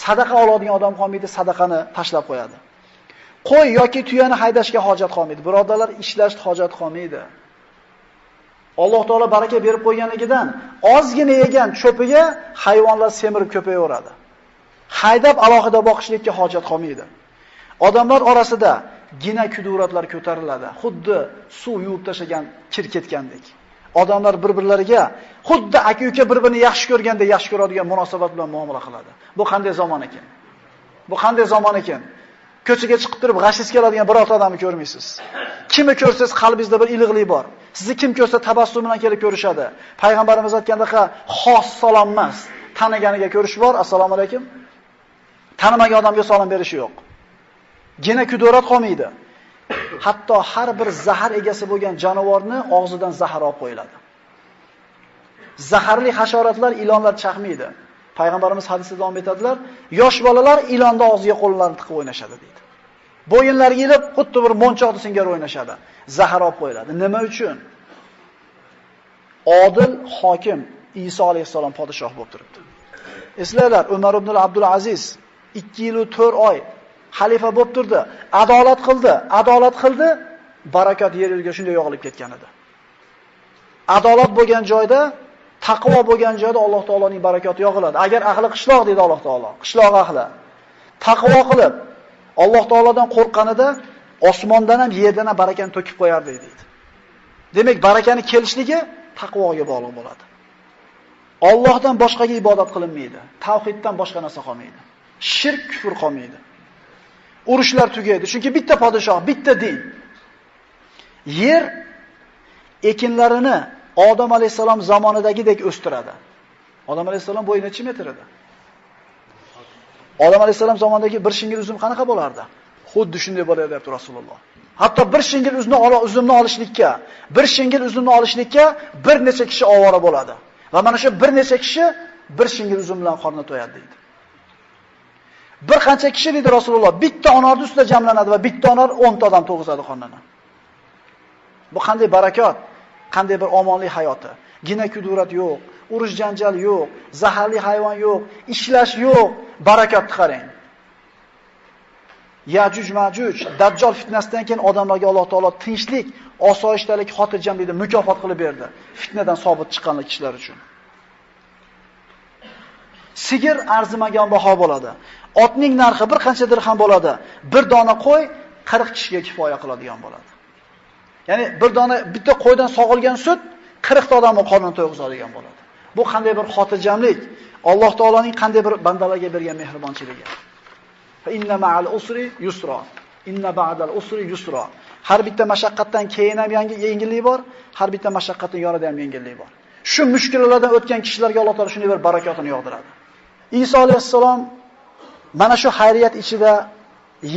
Sadaqa oladigan odam qolmaydi, sadaqani tashlab qo'yadi. Qo'y yoki tuyani haydashga hojat qolmaydi. Birodarlar, ishlash hojat qolmaydi. Alloh taolo baraka berib qo'yganligidan ozgina yegan cho'piga hayvonlar semirib ko'payaveradi. Haydab alohida boqishlikka hojat qolmaydi. Odamlar orasida gina kuduratlar ko'tariladi. Xuddi suv yuvib tashlagan kir ketgandek. Odamlar bir-birlariga xuddi aka-uka bir-birini yaxshi ko'rgandek yaxshi ko'radigan munosabat bilan muomala qiladi. Bu qanday zamon ekan? Bu qanday zamon ekan? Ko'chaga chiqib turib g'ashingiz keladigan birorta odamni ko'rmaysiz. Kimni ko'rsangiz qalbingizda bir iliqlik bor. Sizni kim ko'rsa tabassum bilan kelib ko'rishadi. Payg'ambarimiz aytgandaqa xos salom emas. Taniganiga ko'rish bor, assalomu alaykum. Tanimagan odamga salom berishi yo'q. Gina kudurat qolmaydi. Hatto har bir zahar egasi bo'lgan jonivorni og'zidan zahar olib qo'yiladi. Zaharli hasharotlar, ilonlar chaqmaydi. Payg'ambarimiz hadisida davom etadilar, yosh bolalar ilonning og'ziga qo'llarini tiqib o'ynashadi deydi. Bo'yinlariga ilib, xuddi bir monchoqni singari o'ynashadi. Zahar olib qo'yiladi. Nima uchun? Odil hokim Iso alayhissalom podshoh bo'lib turibdi. Eslanglar, Umar ibn Abdul Aziz 2 yil 4 oy xalifa bo'lib turdi. Adolat qildi, adolat qildi, barakat yer yuziga shunday yog'ilib ketgan edi. Adolat bo'lgan joyda, taqvo bo'lgan joyda Alloh taoloning barakoti yog'iladi. Agar ahli qishloq dedi Alloh taolo, qishloq ahli taqvo qilib, Alloh taolodan qo'rqqanida osmondan ham yerdan ham barakani to'kib qo'yardi deydi. Demak, barakani kelishligi taqvoga bog'liq bo'ladi. Allohdan boshqaga ibodat qilinmaydi. Tavhiddan boshqa narsa qolmaydi. Shirk, kufr qolmaydi. Urushlar tugaydi. Chunki bitta podshoh, bitta din. Yer ekinlarini Odam alayhisalom zamonidagidek o'stiradi. Odam alayhisalom bo'yi necha metr edi? Odam alayhisalom zamonidagi bir shingil uzum qanaqa bo'lardi? Xuddi shunday bo'lardi deyapti Rasululloh. Hatto bir shingil uzumni olishlikka, bir shingil uzumni olishlikka bir necha kishi ovora bo'ladi. Va mana shu bir necha kishi bir shingil uzum bilan qorni to'yadi deydi. Bir qancha kishi deydi Rasululloh, bitta onorning ustida jamlanadi va bitta onor 10 ta odam to'g'izadi qornini. Bu qanday barakot, qanday bir omonlik hayoti. Gina kudurat yo'q, urush janjal yo'q, zaharli hayvon yo'q, ishlash yo'q, barakotni qarang. Ya'juj Ma'juj, Dajjal fitnasidan keyin odamlarga Alloh taolo tinchlik, osoyishtalik, xotirjamlikni mukofot qilib berdi. Fitnadan sobit chiqqan kishilar uchun. Sigir arzimagan baho bo'ladi. Otning narxi bir qancha dirham bo'ladi. Bir dona qo'y 40 kishiga kifoya qiladigan bo'ladi. Ya'ni bir dona bitta qo'ydan sog'ilgan sut 40 ta odamning qornini to'yg'izadigan bo'ladi. Bu qanday bir xotirjamlik? Alloh taoloning qanday bir bandalarga bergan mehribonchiligi. Fa inna ma'al usri yusra. Inna ba'dal usri yusra. Har bitta mashaqqatdan keyin ham yangi yengillik bor, har bitta mashaqqatning yonida ham yengillik bor. Shu mushkullardan o'tgan kishilarga Alloh taolo shunday bir barakotini yog'diradi. Iso alayhissalom Mana shu xayriyat ichida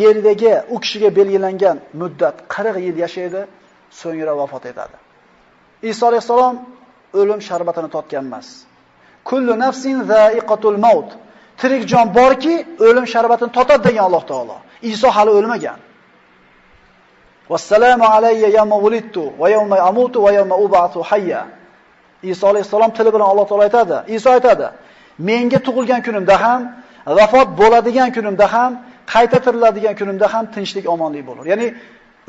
yerdagi u kishiga belgilangan muddat 40 yil yashaydi, so'ngra vafot etadi. Iso alayhissalom o'lim sharbatini totgan emas. Kullu nafsin za'iqatul maut. Tirik jon borki, o'lim sharbatini totadi degan Alloh taolo. Iso hali o'lmagan. Vassalamu alayya yawma wulidtu va yawma amutu va yawma ub'athu hayya. Iso alayhissalom tili bilan Alloh taolo aytadi. Iso aytadi: "Menga tug'ilgan kunimda ham, vafot bo'ladigan kunimda ham, qayta tiriladigan kunimda ham tinchlik, omonlik bo'lar." Ya'ni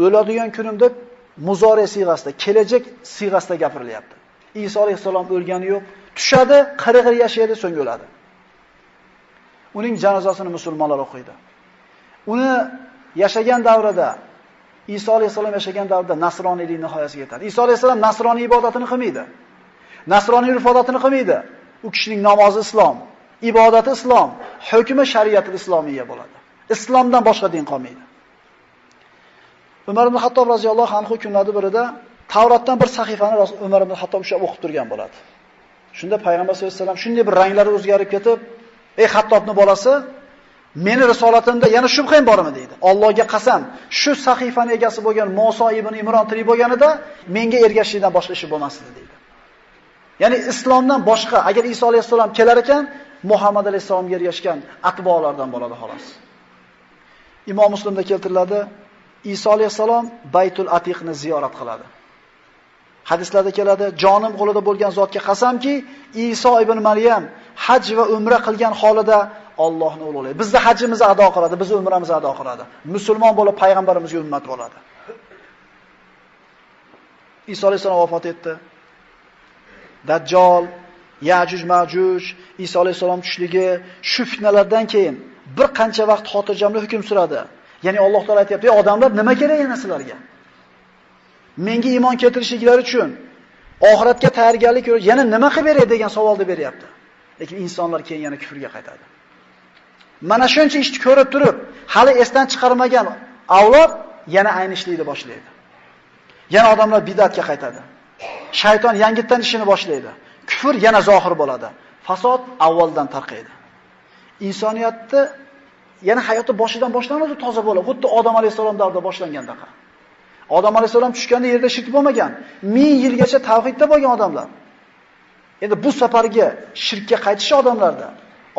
o'ladigan kunimda muzori siyg'asida, kelajak siyg'asida gapirilyapti. Iso alayhissalom o'lgani yo'q, tushadi, 40 yil yashaydi, so'ng o'ladi. Uning janozasini musulmonlar o'qiydi. Uni yashagan davrida, Iso alayhissalom yashagan davrida nasroniylik nihoyasiga yetadi. Iso alayhissalom nasroniy ibodatini qilmaydi. Nasroniy urf-odatini qilmaydi. U kishining namozi islom, ibodati islom, hukmi shariati islomiya bo'ladi. Islomdan boshqa din qolmaydi. Umar ibn Xattob roziyallohu anhu kunlarning birida Tavrotdan bir sahifani Umar ibn Xattob ushlab o'qib turgan bo'ladi. Shunda payg'ambar sollallohu alayhi vasallam shunday bir ranglari o'zgarib ketib, "Ey Xattobning bolasi, meni risolatimda yana shubhang bormi?" deydi. Allohga qasam, shu sahifani egasi bo'lgan Musa ibn Imron tirik bo'lganida menga ergashishdan boshqa ishi bo'lmasdi deydi. Ya'ni islomdan boshqa, agar Iso alayhissalom kelar ekan, Muhammad alayhissalomga ergashgan atbolardan bo'ladi xolos. Imom Muslimda keltiriladi, Iso alayhissalom Baytul Atiqni ziyorat qiladi. Hadislarda keladi, jonim qo'lida bo'lgan zotga qasamki, Iso ibn Maryam haj va umra qilgan holida Allohni ulug'laydi. Bizda hajimizni ado qiladi, biz umramizni ado qiladi. Musulmon bo'lib payg'ambarimizga ummat bo'ladi. Iso alayhissalom vafot etdi. Dajjal, Ya'juj Ma'juj, Iso alayhissalom tushligi, shu fitnalardan keyin bir qancha vaqt xotirjamlik hukm suradi. Ya'ni Alloh taolo aytayapti, odamlar nima kerak yana sizlarga? Menga iymon keltirishliklari uchun oxiratga tayyorgarlik ko'rib, yana nima qilib beray degan savolni beryapti. Lekin insonlar keyin yana kufrga qaytadi. Mana shuncha ishni ko'rib turib, hali esdan chiqarmagan avlod yana ayni ishlikni boshlaydi. Yana odamlar bid'atga qaytadi. Shayton yangitdan ishini boshlaydi. Kufr yana zohir bo'ladi. Fasod avvaldan tarqaydi. Insoniyatni yana hayoti boshidan boshlanadi, toza bo'lib, xuddi Odam alayhissalom davrida boshlangandaqa. Odam alayhissalom tushganda yerda shirk bo'lmagan. 1000 yilgacha tavhidda bo'lgan odamlar. Endi bu safargi shirkka qaytish odamlarda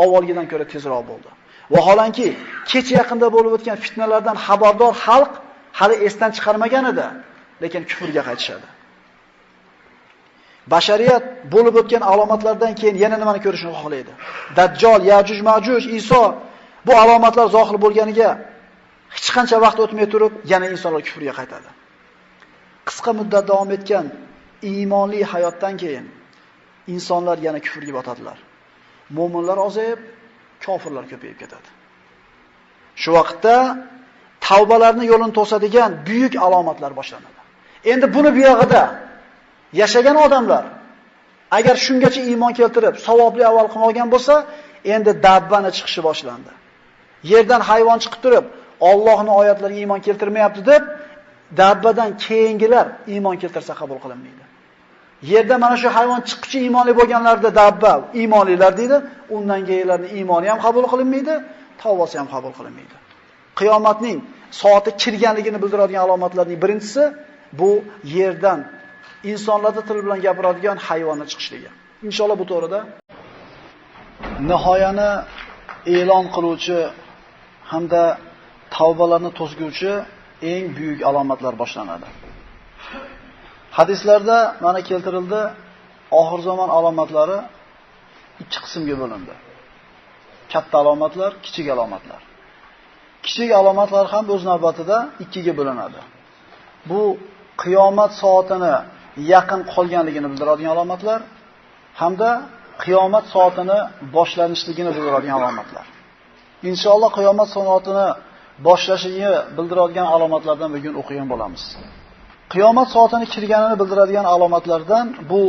avvalgidan ko'ra tezroq bo'ldi. Vaholanki, kecha yaqinda bo'lib o'tgan fitnalardan xabardor xalq hali esdan chiqarmagan edi, lekin kufrga qaytishadi. Bashariyat bo'lib o'tgan alomatlardan keyin yana nimani ko'rishni xohlaydi? Dajjal, Ya'juj, Ma'juj, Iso bu alomatlar zohir bo'lganiga hech qancha vaqt o'tmay turib, yana insonlar kufrga qaytadi. Qisqa muddat davom etgan iymonli hayotdan keyin insonlar yana kufrga botadilar. Mo'minlar ozayib, kofirlar ko'payib ketadi. Shu vaqtda tavbalarni yo'lini to'sadigan buyuk alomatlar boshlanadi. Endi buni buyog'ida yashagan odamlar agar shungacha iymon keltirib, savobli amal qilmagan bo'lsa, endi dabbani chiqishi boshlandi. Yerdan hayvon chiqib turib, Allohning oyatlariga iymon keltirmayapti deb, dabbadan keyingilar iymon keltirsa qabul qilinmaydi. Yerda mana shu hayvon chiquvchi iymonli bo'lganlarda dabba iymonlilar deydi, undan keyingilarning iymoni ham qabul qilinmaydi, tavbasi ham qabul qilinmaydi. Qiyomatning soati kirganligini bildiradigan alomatlarning birinchisi bu yerdan insonlarda til bilan gapiradigan hayvonni chiqishligi. Inshaalloh bu to'g'rida nihoyani e'lon qiluvchi hamda tavbalarni to'sguvchi eng buyuk alomatlar boshlanadi. Hadislarda mana keltirildi, oxir zamon alomatlari ikki qismga bo'lindi. Katta alomatlar, kichik alomatlar. Kichik alomatlar ham o'z navbatida ikkiga bo'linadi. Bu qiyomat soatini yaqin qolganligini bildiradigan alomatlar hamda qiyomat soatini boshlanishligini bildiradigan alomatlar. Inshaalloh qiyomat soatini boshlashini bildiradigan alomatlardan bugun o'qigan bo'lamiz. Qiyomat soatini kirganini bildiradigan alomatlardan bu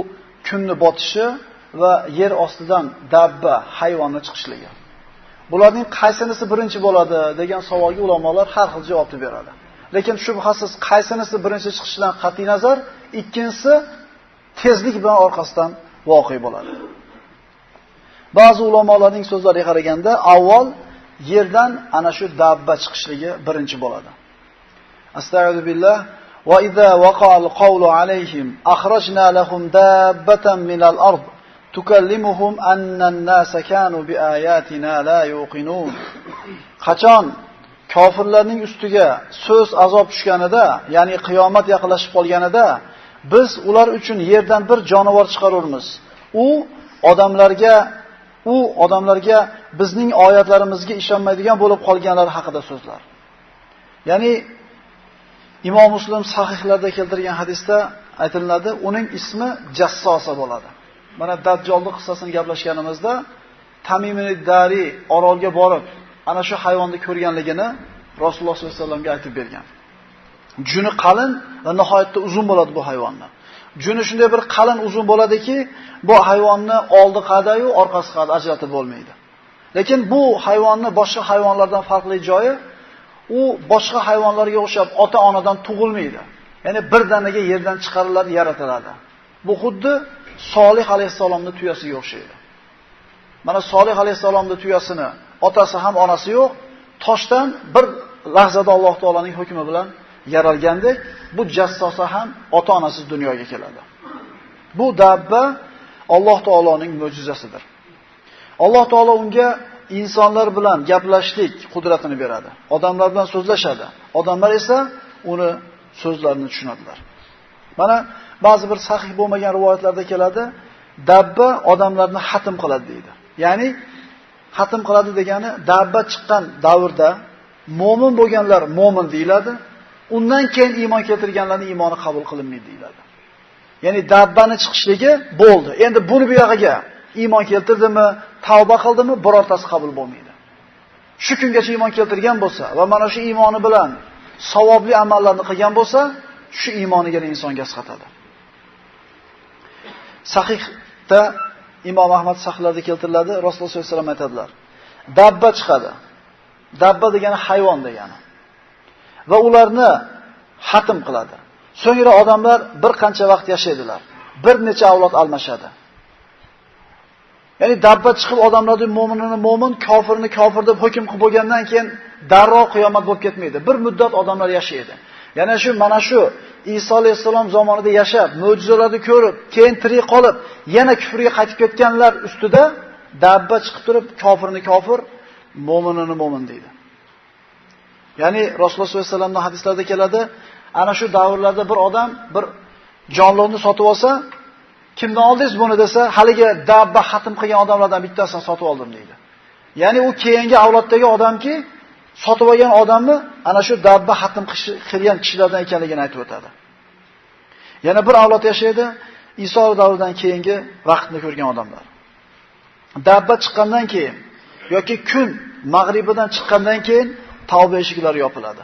kunni botishi va yer ostidan dabba, hayvonni chiqishligi. Bularning qaysinisi birinchi bo'ladi degan savolga ulamolar har xil javobni beradi. Lekin shubhasiz qaysinisi birinchi chiqishidan qat'iy nazar, ikkinchisi tezlik bilan orqasidan voqe bo'ladi. Ba'zi ulamolarning so'zlariga qaraganda avval yerdan ana shu dabba chiqishligi birinchi bo'ladi. Astag'firu billah va iza waqa'al qawlu alayhim akhrajna lahum dabbatan minal ard tukallimuhum annan-nasa kanu biayatina la yuqinun. Qachon kofirlarning ustiga so'z azob tushganida, ya'ni qiyomat yaqinlashib qolganida, biz ular uchun yerdan bir jonivor chiqarurmiz. U odamlarga bizning oyatlarimizga ishonmaydigan bo'lib qolganlar haqida so'zlar. Ya'ni Imom Muslim sahihlarda keltirgan hadisda aytiladi, uning ismi Jassosa bo'ladi. Mana Dajjolning qissasini gaplashganimizda Tamim Dari orolga borib, ana shu hayvonni ko'rganligini Rasululloh sollallohu alayhi vasallamga aytib bergan. Juni qalin va nihoyatda uzun bo'ladi bu hayvonni. Juni shunday bir qalin uzun bo'ladiki, bu hayvonni oldi qadayu, orqasi qada ajratib bo'lmaydi. Lekin bu hayvonni boshqa hayvonlardan farqli joyi, u boshqa hayvonlarga o'xshab ota-onadan tug'ilmaydi. Ya'ni birdaniga yerdan chiqariladi, yaratiladi. Bu xuddi Solih alayhissalomning tuyasiga o'xshaydi. Mana Solih alayhissalomning tuyasini otasi ham onasi yo'q, toshdan bir lahzada Alloh taolaning hukmi bilan yaralgandek, bu jassosa ham ota-onasiz dunyoga keladi. Bu dabba Alloh taoloning mo'jizasidir. Alloh taolo unga insonlar bilan gaplashlik qudratini beradi. Odamlar bilan so'zlashadi. Odamlar esa uni so'zlarini tushunadilar. Mana ba'zi bir sahih bo'lmagan rivoyatlarda keladi, dabba odamlarni xatm qiladi deydi. Ya'ni xatm qiladi degani dabba chiqqan davrda mo'min bo'lganlar mo'min deyiladi, undan keyin iymon keltirganlarning iymoni qabul qilinmaydi deyiladi. Ya'ni dabbani chiqishligi bo'ldi. Endi buni bu yog'iga iymon keltirdimi, tavba qildimi, birortasi qabul bo'lmaydi. Shu kungacha iymon keltirgan bo'lsa va mana shu iymoni bilan savobli amallarni qilgan bo'lsa, shu iymoniga insonga asqatadi. Sahihda Imom Ahmad sahihlarda keltiriladi, Rasululloh sollallohu alayhi vasallam aytadilar: dabba chiqadi. Dabba degani hayvon degani. Va ularni xatm qiladi. So'ngra odamlar bir qancha vaqt yashaydilar. Bir necha avlod almashadi. Ya'ni dabba chiqib odamlarning mo'minini mo'min, kofirini kofir deb hukm qilib bo'lgandan keyin darrov qiyomat bo'lib ketmaydi. Bir muddat odamlar yashaydi. Yana shu mana shu Iso alayhissalom zamonida yashab, mo'jizalarni ko'rib, keyin tirik qolib, yana kufrga qaytib ketganlar ustida dabba chiqib turib, kofirni kofir, mo'minini mo'min deydi. Ya'ni Rasululloh sollallohu alayhi vasallamning hadislarida keladi, ana shu davrlarda bir odam bir jonliqni sotib olsa, kimdan oldingiz buni desa, haligi dabba xatm qilgan odamlardan bittasini sotib oldim deydi. Ya'ni u keyingi avloddagi odamki, sotib olgan odamni ana shu dabba xatm qilgan kishilardan ekanligini aytib o'tadi. Yana bir avlod yashaydi, Iso davridan keyingi vaqtni ko'rgan odamlar. Dabba chiqqandan keyin yoki kun mag'ribidan chiqqandan keyin tavba eshiklari yopiladi.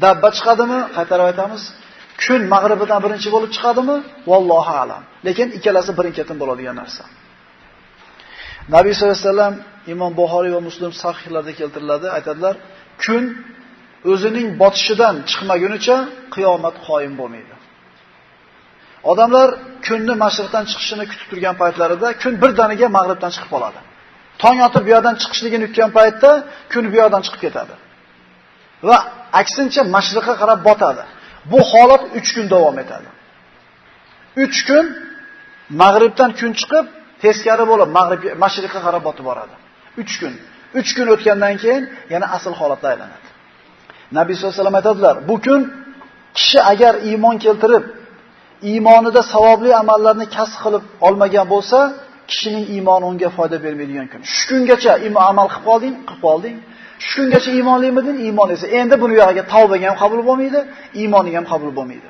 Dabba chiqadimi? Qaytarib aytamiz. Kun mag'ribidan birinchi bo'lib chiqadimi? Vallohu a'lam. Lekin ikkalasi birin-ketin bo'ladigan narsa. Nabiy sollallohu alayhi vasallam Imom Buxoriy va Muslim sahihlarida keltiriladi, aytadilar: kun o'zining botishidan chiqmagunicha qiyomat qoyim bo'lmaydi. Odamlar kunni mashriqdan chiqishini kutib turgan paytlarida kun birdaniga mag'ribdan chiqib qoladi. Tong otib bu yoqdan chiqishligini kutgan paytda kun bu yoqdan chiqib ketadi. Va aksincha mashriqqa qarab botadi. Bu holat 3 kun davom etadi. 3 kun mag'ribdan kun chiqib, teskari bo'lib mashriqqa qarab botib boradi. 3 kun. 3 kun o'tgandan keyin yana asl holatga aylanadi. Nabiy sollallohu alayhi vasallam aytadilar, bu kun kishi agar iymon keltirib, iymonida savobli amallarni kasb qilib olmagan bo'lsa, kishining iymoni unga foyda bermaydigan kun. Shu kungacha amal qilib qolding, qilib qolding. Shu kungacha iymonlimiding, iymon esa endi buni yog'iga tavbaga ham qabul bo'lmaydi, iymoning ham qabul bo'lmaydi.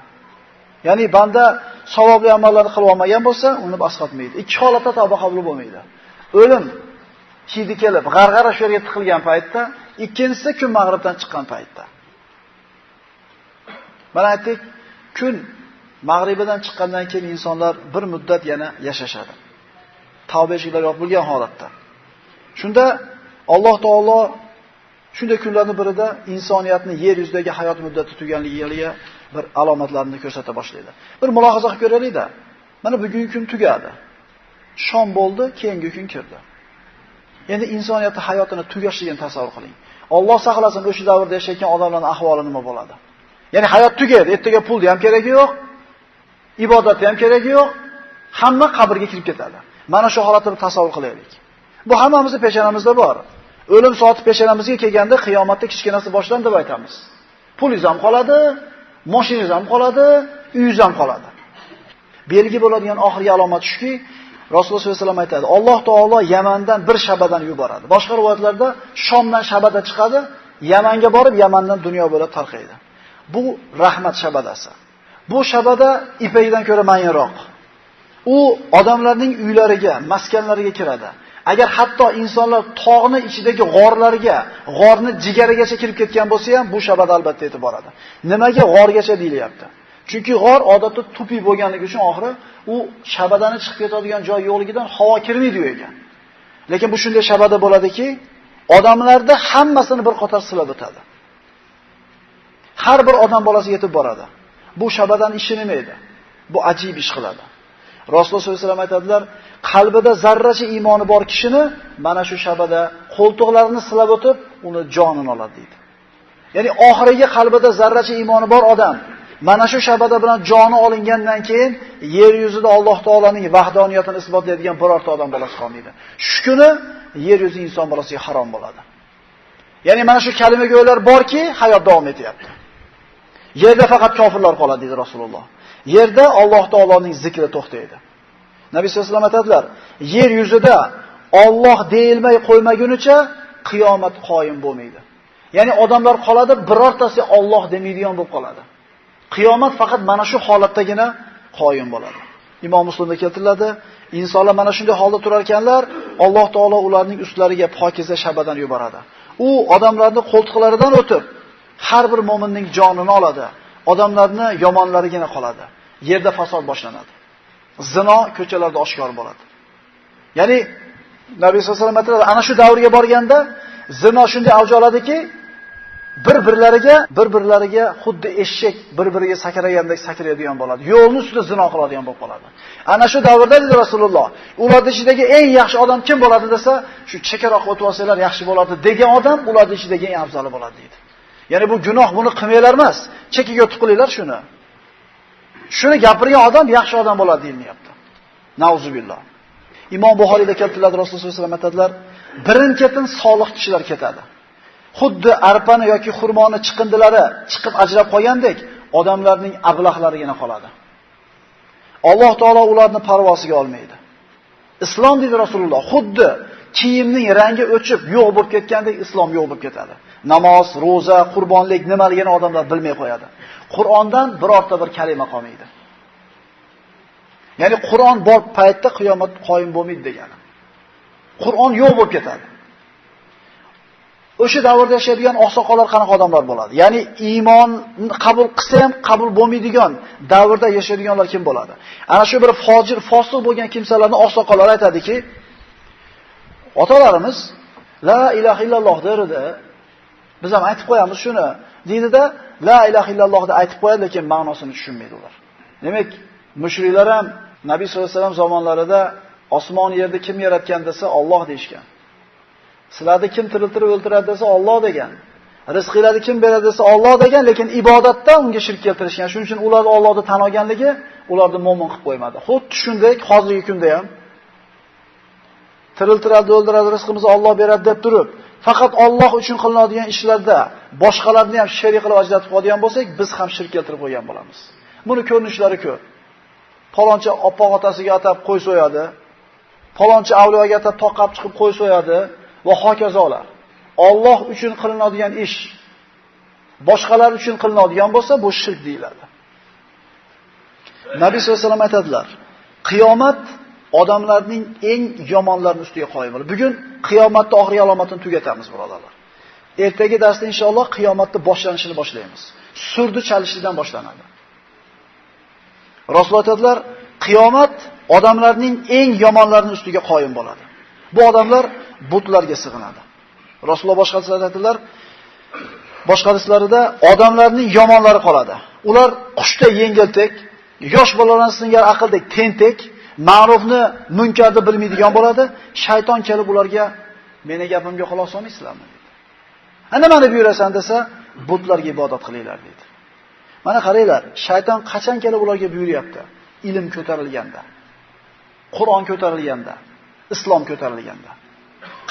Ya'ni banda savobli amallarni qilib olmagan bo'lsa, uni asqatmaydi. Ikki holatda tavba qabul bo'lmaydi. O'lim hidi kelib, g'arg'ara shu yerga tiqilgan paytda, ikkinchisi kun mag'ribdan chiqqan paytda. Mana aytdik, kun mag'ribidan chiqqandan keyin insonlar bir muddat yana yashashadi. Tavba eshiklari yopilgan holatda. Shunda Alloh taolo shunday kunlarning birida insoniyatni yer yuzidagi hayot muddati tuganligiga bir alomatlarni ko'rsata boshlaydi. Bir mulohaza qilib ko'raylik-da. Mana bugungi kun tugadi. Shom bo'ldi, keyingi kun kirdi. Endi insoniyatning hayotini tugashligini tasavvur qiling. Alloh saqlasin, o'sha davrda yashayotgan odamlarning ahvoli nima bo'ladi? Ya'ni hayot tugaydi, ertaga pulni ham keragi yo'q, ibodatni ham keragi yo'q, hamma qabrga kirib ketadi. Mana shu holatni tasavvur qilaylik. Bu hammamizning peshonamizda bor. O'lim soati peshonamizga kelganda qiyomatda kichkinasi boshlandi deb aytamiz. Pulingiz ham qoladi, mashinangiz ham qoladi, uyingiz ham qoladi. Belgi bo'ladigan oxirgi alomat shuki, Rasululloh sollallohu alayhi vasallam aytadi, Alloh taolo Yamandan bir shabadan yuboradi. Boshqa rivoyatlarda Shomdan shabada chiqadi, Yamanga borib, Yamandan dunyo bo'lib tarqaydi. Bu rahmat shabadasi. Bu shabada ipakdan ko'ra mayinroq. U odamlarning uylariga, maskanlariga kiradi. Agar hatto insonlar tog'ni ichidagi g'orlarga, g'orni jigarigacha kirib ketgan bo'lsa ham, bu shabada albatta yetib boradi. Nimaga g'orgacha deyilyapti? Chunki g'or odatda tupi bo'lganligi uchun oxiri u shabadani chiqib ketadigan joy yo'qligidan havo kirmaydi u yerga. Lekin bu shunday shabada bo'ladiki, odamlarda hammasini bir qator silab o'tadi. Har bir odam bolasi yetib boradi. Bu shabadan ishi nima edi? Bu ajib ish qiladi. Rasululloh sollallohu alayhi vasallam aytadilar, qalbida zarracha iymoni bor kishini mana shu shabada qo'ltiqlarini silab o'tib, uni jonini oladi deydi. Ya'ni oxiriga qalbida zarracha iymoni bor odam mana shu shabada bilan joni olingandan keyin yer yuzida Alloh taolaning vahdoniyatini isbotlaydigan birorta odam bolasi qolmaydi. Shu kuni yer yuzi inson bolasiga harom bo'ladi. Ya'ni mana shu kalimago'ylar borki, hayot davom etyapti. Yerda faqat kofirlar qoladi dedi Rasululloh. Yerda Alloh taoloning zikri to'xtaydi. Nabiy sollallohu alayhi vasallam aytadilar, yer yuzida Alloh deyilmay qo'ymagunicha qiyomat qoyim bo'lmaydi. Ya'ni odamlar qoladi, birortasi Alloh demaydigan bo'lib qoladi. Qiyomat faqat mana shu holatdagina qoyim bo'ladi. Imom Muslimda keltiriladi, insonlar mana shunday holda turar ekanlar, Alloh taolo ularning ustlariga pokiza shabadan yuboradi. U odamlarni qo'ltiqlaridan o'tib, har bir mo'minning jonini oladi. Odamlarni yomonlarigina qoladi. Yerda fasod boshlanadi. Zino ko'chalarda oshkor bo'ladi. Ya'ni Nabiy sollallohu alayhi vasallam aytadilar, ana shu davrga borganda zino shunday avj oladiki, bir-birlariga xuddi eshak bir-biriga sakragandek sakraydigan bo'ladi. Yo'lning ustida zino qiladigan bo'lib qoladi. Ana shu davrda dedi Rasululloh, ularning ichidagi eng yaxshi odam kim bo'ladi desa, shu chekkaroq o'tib olsanglar yaxshi bo'ladi degan odam ularning ichidagi eng afzali bo'ladi dedi. Ya'ni bu gunoh, buni qilmanglar emas, chekkaga o'tib qilinglar shuni. Shuni gapirgan odam yaxshi odam bo'ladi deyilyapti. Nauzubillah. Imom Buxoriyda keltiriladi, Rasululloh sollallohu alayhi vasallam aytadilar, birin-ketin solih kishilar ketadi. Xuddi arpani yoki xurmoni chiqindilari chiqib ajrab qolgandek, odamlarning ablahlarigina qoladi. Alloh taolo ularni parvosiga olmaydi. Islom dedi Rasululloh, xuddi kiyimning rangi o'chib yo'q bo'lib ketgandek islom yo'q bo'lib ketadi. Namoz, roza, qurbonlik nimaligini odamlar bilmay qo'yadi. Qur'ondan birorta bir kalima qolmaydi. Ya'ni Qur'on bor paytda qiyomat qoyim bo'lmaydi degani. Qur'on yo'q bo'lib ketadi. O'sha davrda yashaydigan oqsoqollar qanaqa odamlar bo'ladi? Ya'ni iymon qabul qilsa ham qabul bo'lmaydigan davrda yashaydiganlar kim bo'ladi? Ana shu bir fojir, fosiq bo'lgan kimsalarni oqsoqollar aytadiki, otalarimiz la ilaha illalloh derdi. Biz ham aytib qo'yamiz shuni. Deydi-da, la ilaha illalloh deb aytib qo'yadi, lekin ma'nosini tushunmaydi ular. Demak, mushriklar ham Nabiy sollallohu alayhi vasallam zamonlarida osmon yerni kim yaratgan desa Alloh deyishgan. Sizlarni kim tiriltirib o'ltiradi desa Alloh degan. Rizqinglarni kim beradi desa Alloh degan, lekin ibodatda unga shirk keltirishgan. Shuning uchun ular Allohni tan olganligi ularni mo'min qilib qo'ymadi. Xuddi shunday hozirgi kunda ham tiriltiradi, o'ldiradi, rizqimizni Alloh beradi deb turib, faqat Alloh uchun qilinadigan ishlarda boshqalarni ham sherik qilib ajratib qo'yadigan bo'lsak, biz ham shirk keltirib qo'ygan bo'lamiz. Buni ko'rinishlari ko'p. Palonchi oppoq otasiga atab qo'y so'yadi, palonchi avliyoga atab toqab chiqib qo'y so'yadi va hokazolar. Alloh uchun qilinadigan ish boshqalar uchun qilinadigan bo'lsa, bu shirk deyiladi. Nabiy sollallohu alayhi vasallam aytadilar, qiyomat odamlarning eng yomonlarining ustiga qoyim bo'ladi. Bugun qiyomatning oxirgi alomatini tugatamiz, birodarlar. Ertaga darsda inshaalloh qiyomatning boshlanishini boshlaymiz. Surdi chalishidan boshlanadi. Rasululloh aytadilar, qiyomat odamlarning eng yomonlarining ustiga qoyim bo'ladi. Bu odamlar butlarga sig'inadi. Rasululloh boshqa hadislarda aytadilar, boshqa hadislarida odamlarning yomonlari qoladi. Ular qushda yengiltek, yosh bolalarning singari aqldek tentek, ma'rufni munkarni bilmaydigan bo'ladi. Shayton kelib ularga Meni gapimga quloq solmaysizlarmi dedi. Ha, nimani buyurasan desa, butlarga ibodat qilinglar dedi. Mana qaranglar, shayton qachon kelib ularga buyuryapti? Ilm ko'tarilganda, Qur'on ko'tarilganda, islom ko'tarilganda.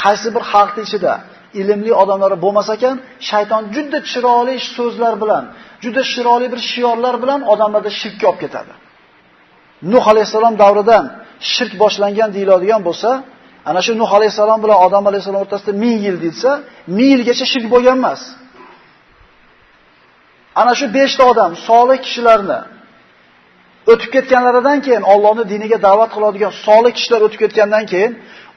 Qaysi bir xalqning ichida ilmli odamlar bo'lmasa ekan, shayton juda chiroyli so'zlar bilan, juda chiroyli bir shiorlar bilan odamlarda shirkka olib ketadi. Nuh alayhisalom davridan shirk boshlangan deyiladigan bo'lsa, ana shu Nuh alayhisalom bilan Odam alayhisalom o'rtasida 1000 yil deyilsa, 1000 yilgacha shirk bo'lgan emas. Ana shu 5 ta odam, solih kishilarni o'tib ketganlaridan keyin Allohning diniga da'vat qiladigan solih kishilar o'tib ketgandan keyin,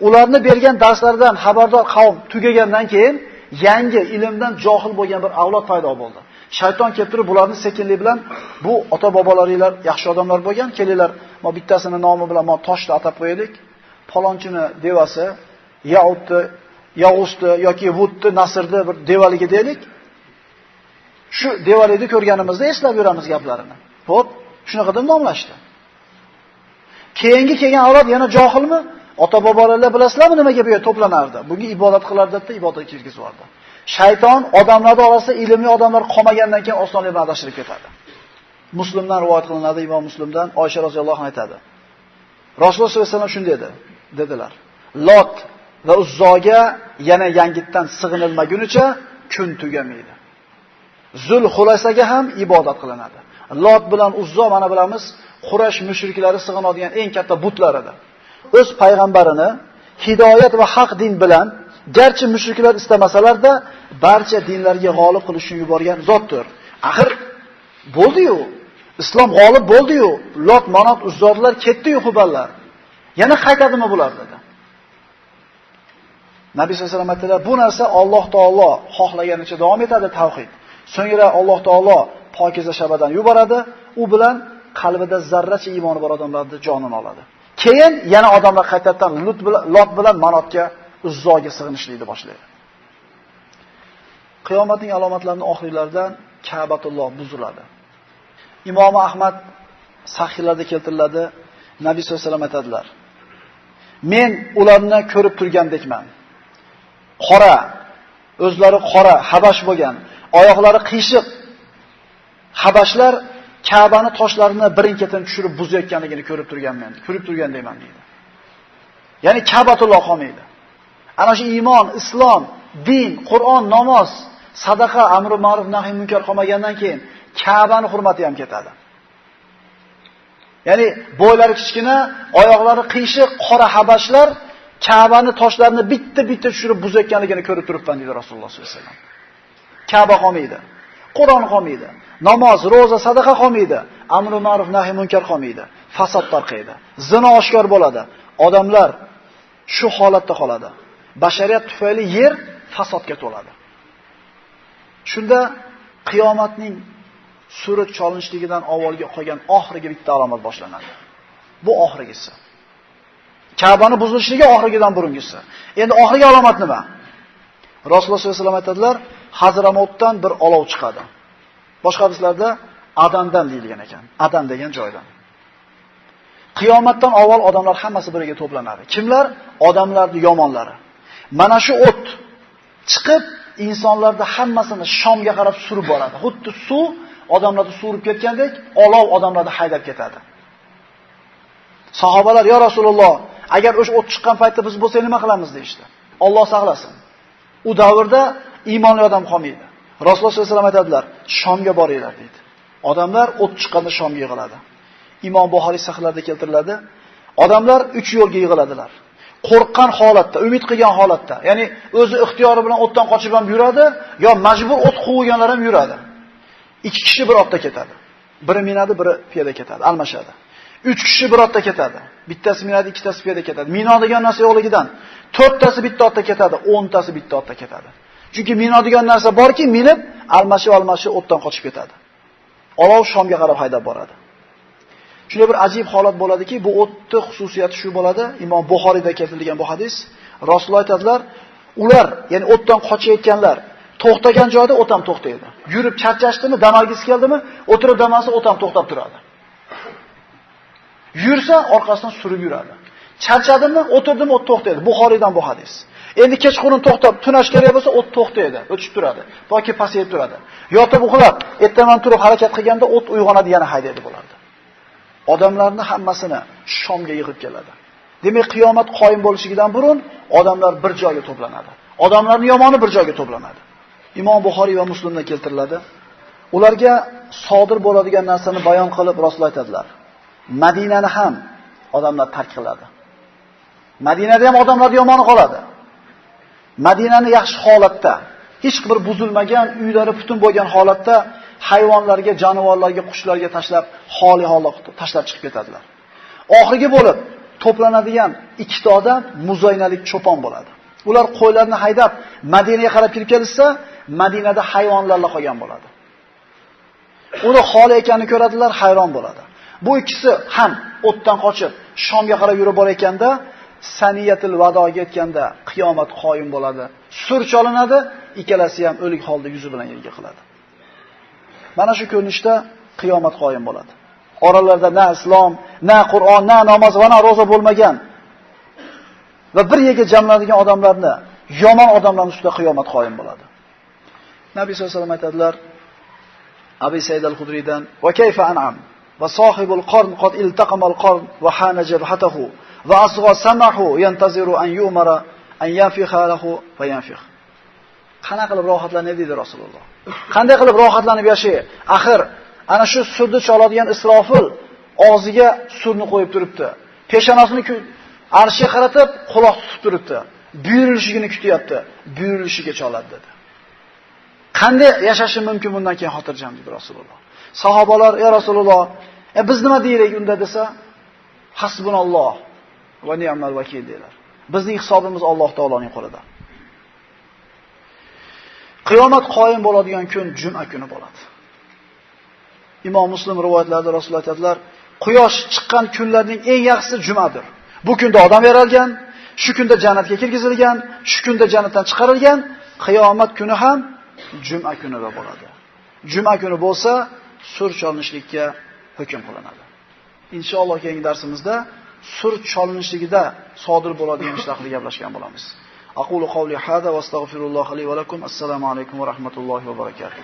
ularni bergan darslaridan xabardor qavm tugagandan keyin yangi ilmdan johil bo'lgan bir avlod paydo bo'ldi. Shayton kelib turib bularni sekinlik bilan bu ota-bobolaringlar yaxshi odamlar bo'lgan, kelinglar, ma bittasini nomi bilan ma toshni atab qo'yaylik. Palonchini devasi, Yautni, Yog'usni yoki Vudni, Nasrni bir devaligi deylik. Shu devalikni ko'rganimizda eslab yuramiz gaplarini. Xo'p, shunaqa deb nomlashdi. Keyingi kelgan avlod yana johilmi? Ota-bobolaringlar bilasizlarmi nimaga bu yerga to'planardi? Bunga ibodat qilardi deb ibodatga kirgizib yubordi. Shayton odamlar orasida ilmli odamlar qolmagandan keyin osonlik bilan adashtirib ketadi. Muslimdan rivoyat qilinadi, Imom Muslimdan Oysha roziyallohu anha aytadi. Rasululloh sollallohu alayhi vasallam shunday dedi, dedilar. Lot va Uzzoga yana yangitdan sig'inilmagunicha kun tugamaydi. Zul Xulaysaga ham ibodat qilinadi. Lot bilan Uzzo mana bilamiz, Quraysh mushriklari sig'inadigan eng katta butlar edi. O'z payg'ambarini hidoyat va haq din bilan, garchi mushriklar istamasalar-da, barcha dinlarga g'olib qilishni yuborgan zotdir. Axir bo'ldi-yu, islom g'olib bo'ldi-yu, Lot, Manot, Uzzodlar ketdi-yu huballar. Yana qaytadimi bular dedi. Nabiy sollallohu alayhi vasallam aytdilar, bu narsa Alloh taolo xohlaganicha davom etadi tavhid. So'ngra Alloh taolo pokiza shabadan yuboradi, u bilan qalbida zarracha iymoni bor odamlarning jonini oladi. Keyin yana odamlar qaytadan Lot bilan Manotga, Uzzoga sig'inishlikni boshlaydi. Qiyomatning alomatlarining oxirlaridan Ka'batulloh buziladi. Imom Ahmad sahihlarda keltiriladi. Nabiy sollallohu alayhi vasallam aytadilar: Men ularni ko'rib turgandekman. Qora, o'zlari qora, habash bo'lgan, oyoqlari qiyshiq habashlar Ka'bani toshlarini birin-ketin tushirib buzayotganligini ko'rib turganman, ko'rib turgandayman deydi. Ya'ni Ka'batulloh qolmaydi. Ana shu iymon, islom, din, Qur'on, namoz, sadaqa, amri ma'ruf, nahiy munkar qolmagandan keyin Ka'bani hurmati ham ketadi. Ya'ni bo'ylari kichkina, oyoqlari qiyshiq qora habashlar Ka'bani toshlarini bitta-bitta tushirib buzayotganligini ko'rib turibman deydi Rasululloh sollallohu alayhi vasallam. Ka'ba qolmaydi. Qur'on qolmaydi. Namoz, roza, sadaqa qolmaydi. Amri ma'ruf, nahiy munkar qolmaydi. Fasod tarqaydi. Zino oshkor bo'ladi. Odamlar shu holatda qoladi. Bashariyat tufayli yer fasodga to'ladi. Shunda qiyomatning surat cholinishligidan avvalgi qolgan oxirgi bitta alomat boshlanadi. Bu oxirgisi. Ka'bani buzilishligi oxirgidan burungisi. Endi oxirgi alomat nima? Rasululloh sollallohu alayhi vasallam aytadilar, Hazramotdan bir olov chiqadi. Boshqa hadislarda Adandan deyilgan ekan. Adan degan joydan. Qiyomatdan avval odamlar hammasi biriga to'planadi. Kimlar? Odamlarning yomonlari. Mana shu o't chiqib insonlarni hammasini Shomga qarab surib boradi. Xuddi suv odamlarni surib ketgandek, olov odamlarni haydab ketadi. Sahobalar, "Ya Rasululloh, agar o'sha o't chiqqan paytda biz bo'lsak nima qilamiz?" deyishdi. Alloh saqlasin. U davrda iymonli odam qolmaydi. Rasululloh sollallohu alayhi vasallam aytadilar, "Shomga boringlar" deydi. Odamlar o't chiqqanda Shomga yig'iladi. Imom Buxoriy sahihlarida keltiriladi. Odamlar 3 yo'lga yig'iladilar. Qo'rqqan holatda, umid qilgan holatda, ya'ni o'zi ixtiyori bilan o'tdan qochib ham yuradi, yo majbur o't quvganlar ham yuradi. 2 kishi bir otda ketadi. Biri minadi, biri piyoda ketadi, almashadi. 3 kishi bir otda ketadi. Bittasi minadi, ikkitasi piyoda ketadi. Minadigan narsa yo'qligidan 4tasi bitta otda ketadi, 10tasi bitta otda ketadi. Chunki minadigan narsa borki, minib almashib o'tdan qochib ketadi. Olov Shomga qarab haydab boradi. Shunday bir ajib holat bo'ladiki, bu o'tni xususiyati shu bo'ladi. Imom Buxoriyda keltirilgan bu hadis. Rasululloh aytadilar, ular, ya'ni o'tdan qochayotganlar to'xtagan joyda o't ham to'xtaydi. Yurib charchashdimi, dam olgisi keldimi, o'tirib dam olsa o't ham to'xtab turadi. Yursa orqasidan surib yuradi. Charchadimmi, o'tirdimi, o't to'xtaydi. Buxoriydan bu hadis. Endi kechqurun to'xtab tunash kerak bo'lsa, o't to'xtaydi, o'chib turadi, toki pasayib turadi. Yotib uxlab, ertaman turib harakat qilganda o't uyg'onadi, yana haydaydi bo'lardi. Odamlarni hammasini Shomga yig'ib keladi. Demak, qiyomat qoyim bo'lishidan burun odamlar bir joyga to'planadi. Odamlarning yomoni bir joyga to'planadi. Imom Buxoriy va Muslimda keltiriladi. Ularga sodir bo'ladigan narsani bayon qilib Rasul aytadilar. Madinani ham odamlar tark qiladi. Madinada ham odamlar yomoni qoladi. Madinani yaxshi holatda, hech bir buzilmagan, uylari butun bo'lgan holatda hayvonlarga, jonivorlarga, qushlarga tashlab, xoli holatda tashlab chiqib ketadilar. Oxirgi bo'lib to'planadigan ikkita odam muzaynalik cho'pon bo'ladi. Ular qo'ylarni haydab Madinaga qarab kirib kelishsa, Madinada hayvonlarla qolgan bo'ladi. Uni xoli ekanini ko'radilar, hayron bo'ladi. Bu ikkisi ham o'tdan qochib Shomga qarab yurib borayotganda, Saniyatul Vadoga yetganda qiyomat qoyim bo'ladi. Sur cholinadi, ikkalasi ham o'lik holda yuzi bilan yerga qiladi. Mana shu ko'rinishda qiyomat qoyim bo'ladi. Oralarida na islom, na Qur'on, na namoz va na roza bo'lmagan va bir yerga jamlanadigan odamlarni, yomon odamlarning ustida qiyomat qoyim bo'ladi. Nabiy sollallohu alayhi vasallam aytadilar Abi Said al-Hudriydan: "Va kayfa an'am va sohibul qarn qad iltaqama al-qarn va hana jabhatahu va asgha samahu yantaziru an yumara an yanfiha lahu fa yanfih." Qana qilib rohatlanadi dedi Rasululloh. Qanday qilib rohatlanib yashay? Axir ana shu surni choladigan Isrofil og'ziga surni qo'yib turibdi. Peshonasini arshga qaratib, quloq tutib turibdi. Buyurilishini kutyapti. Buyurilishiga choladi dedi. Qanday yashashim mumkin bundan keyin xotirjam dedi Rasululloh. Sahobalar: "Ey Rasululloh, biz nima deylik unda?" desa, "Hasbunalloh va ni'mal vakil" dedilar. Bizning hisobimiz Alloh taoloning qo'lida. Qiyomat qoyim bo'ladigan kun juma kuni bo'ladi. Imom Muslim rivoyatlarida Rasululloh aytadilar: "Quyosh chiqqan kunlarning eng yaxshisi jumadir. Bu kunda odam yaralgan, shu kunda jannatga kirgizilgan, shu kunda jannatdan chiqarilgan, qiyomat kuni ham juma kunida bo'ladi. Juma kuni bo'lsa, sur cholinishlikka hukm qilinadi." Inshaalloh keyingi darsimizda sur cholinishligida sodir bo'ladigan ishlar haqida gaplashgan bo'lamiz. Aqulu qawli hada va astagfirulloh li va lakum. Assalomu alaykum va rahmatullohi va barakatuh.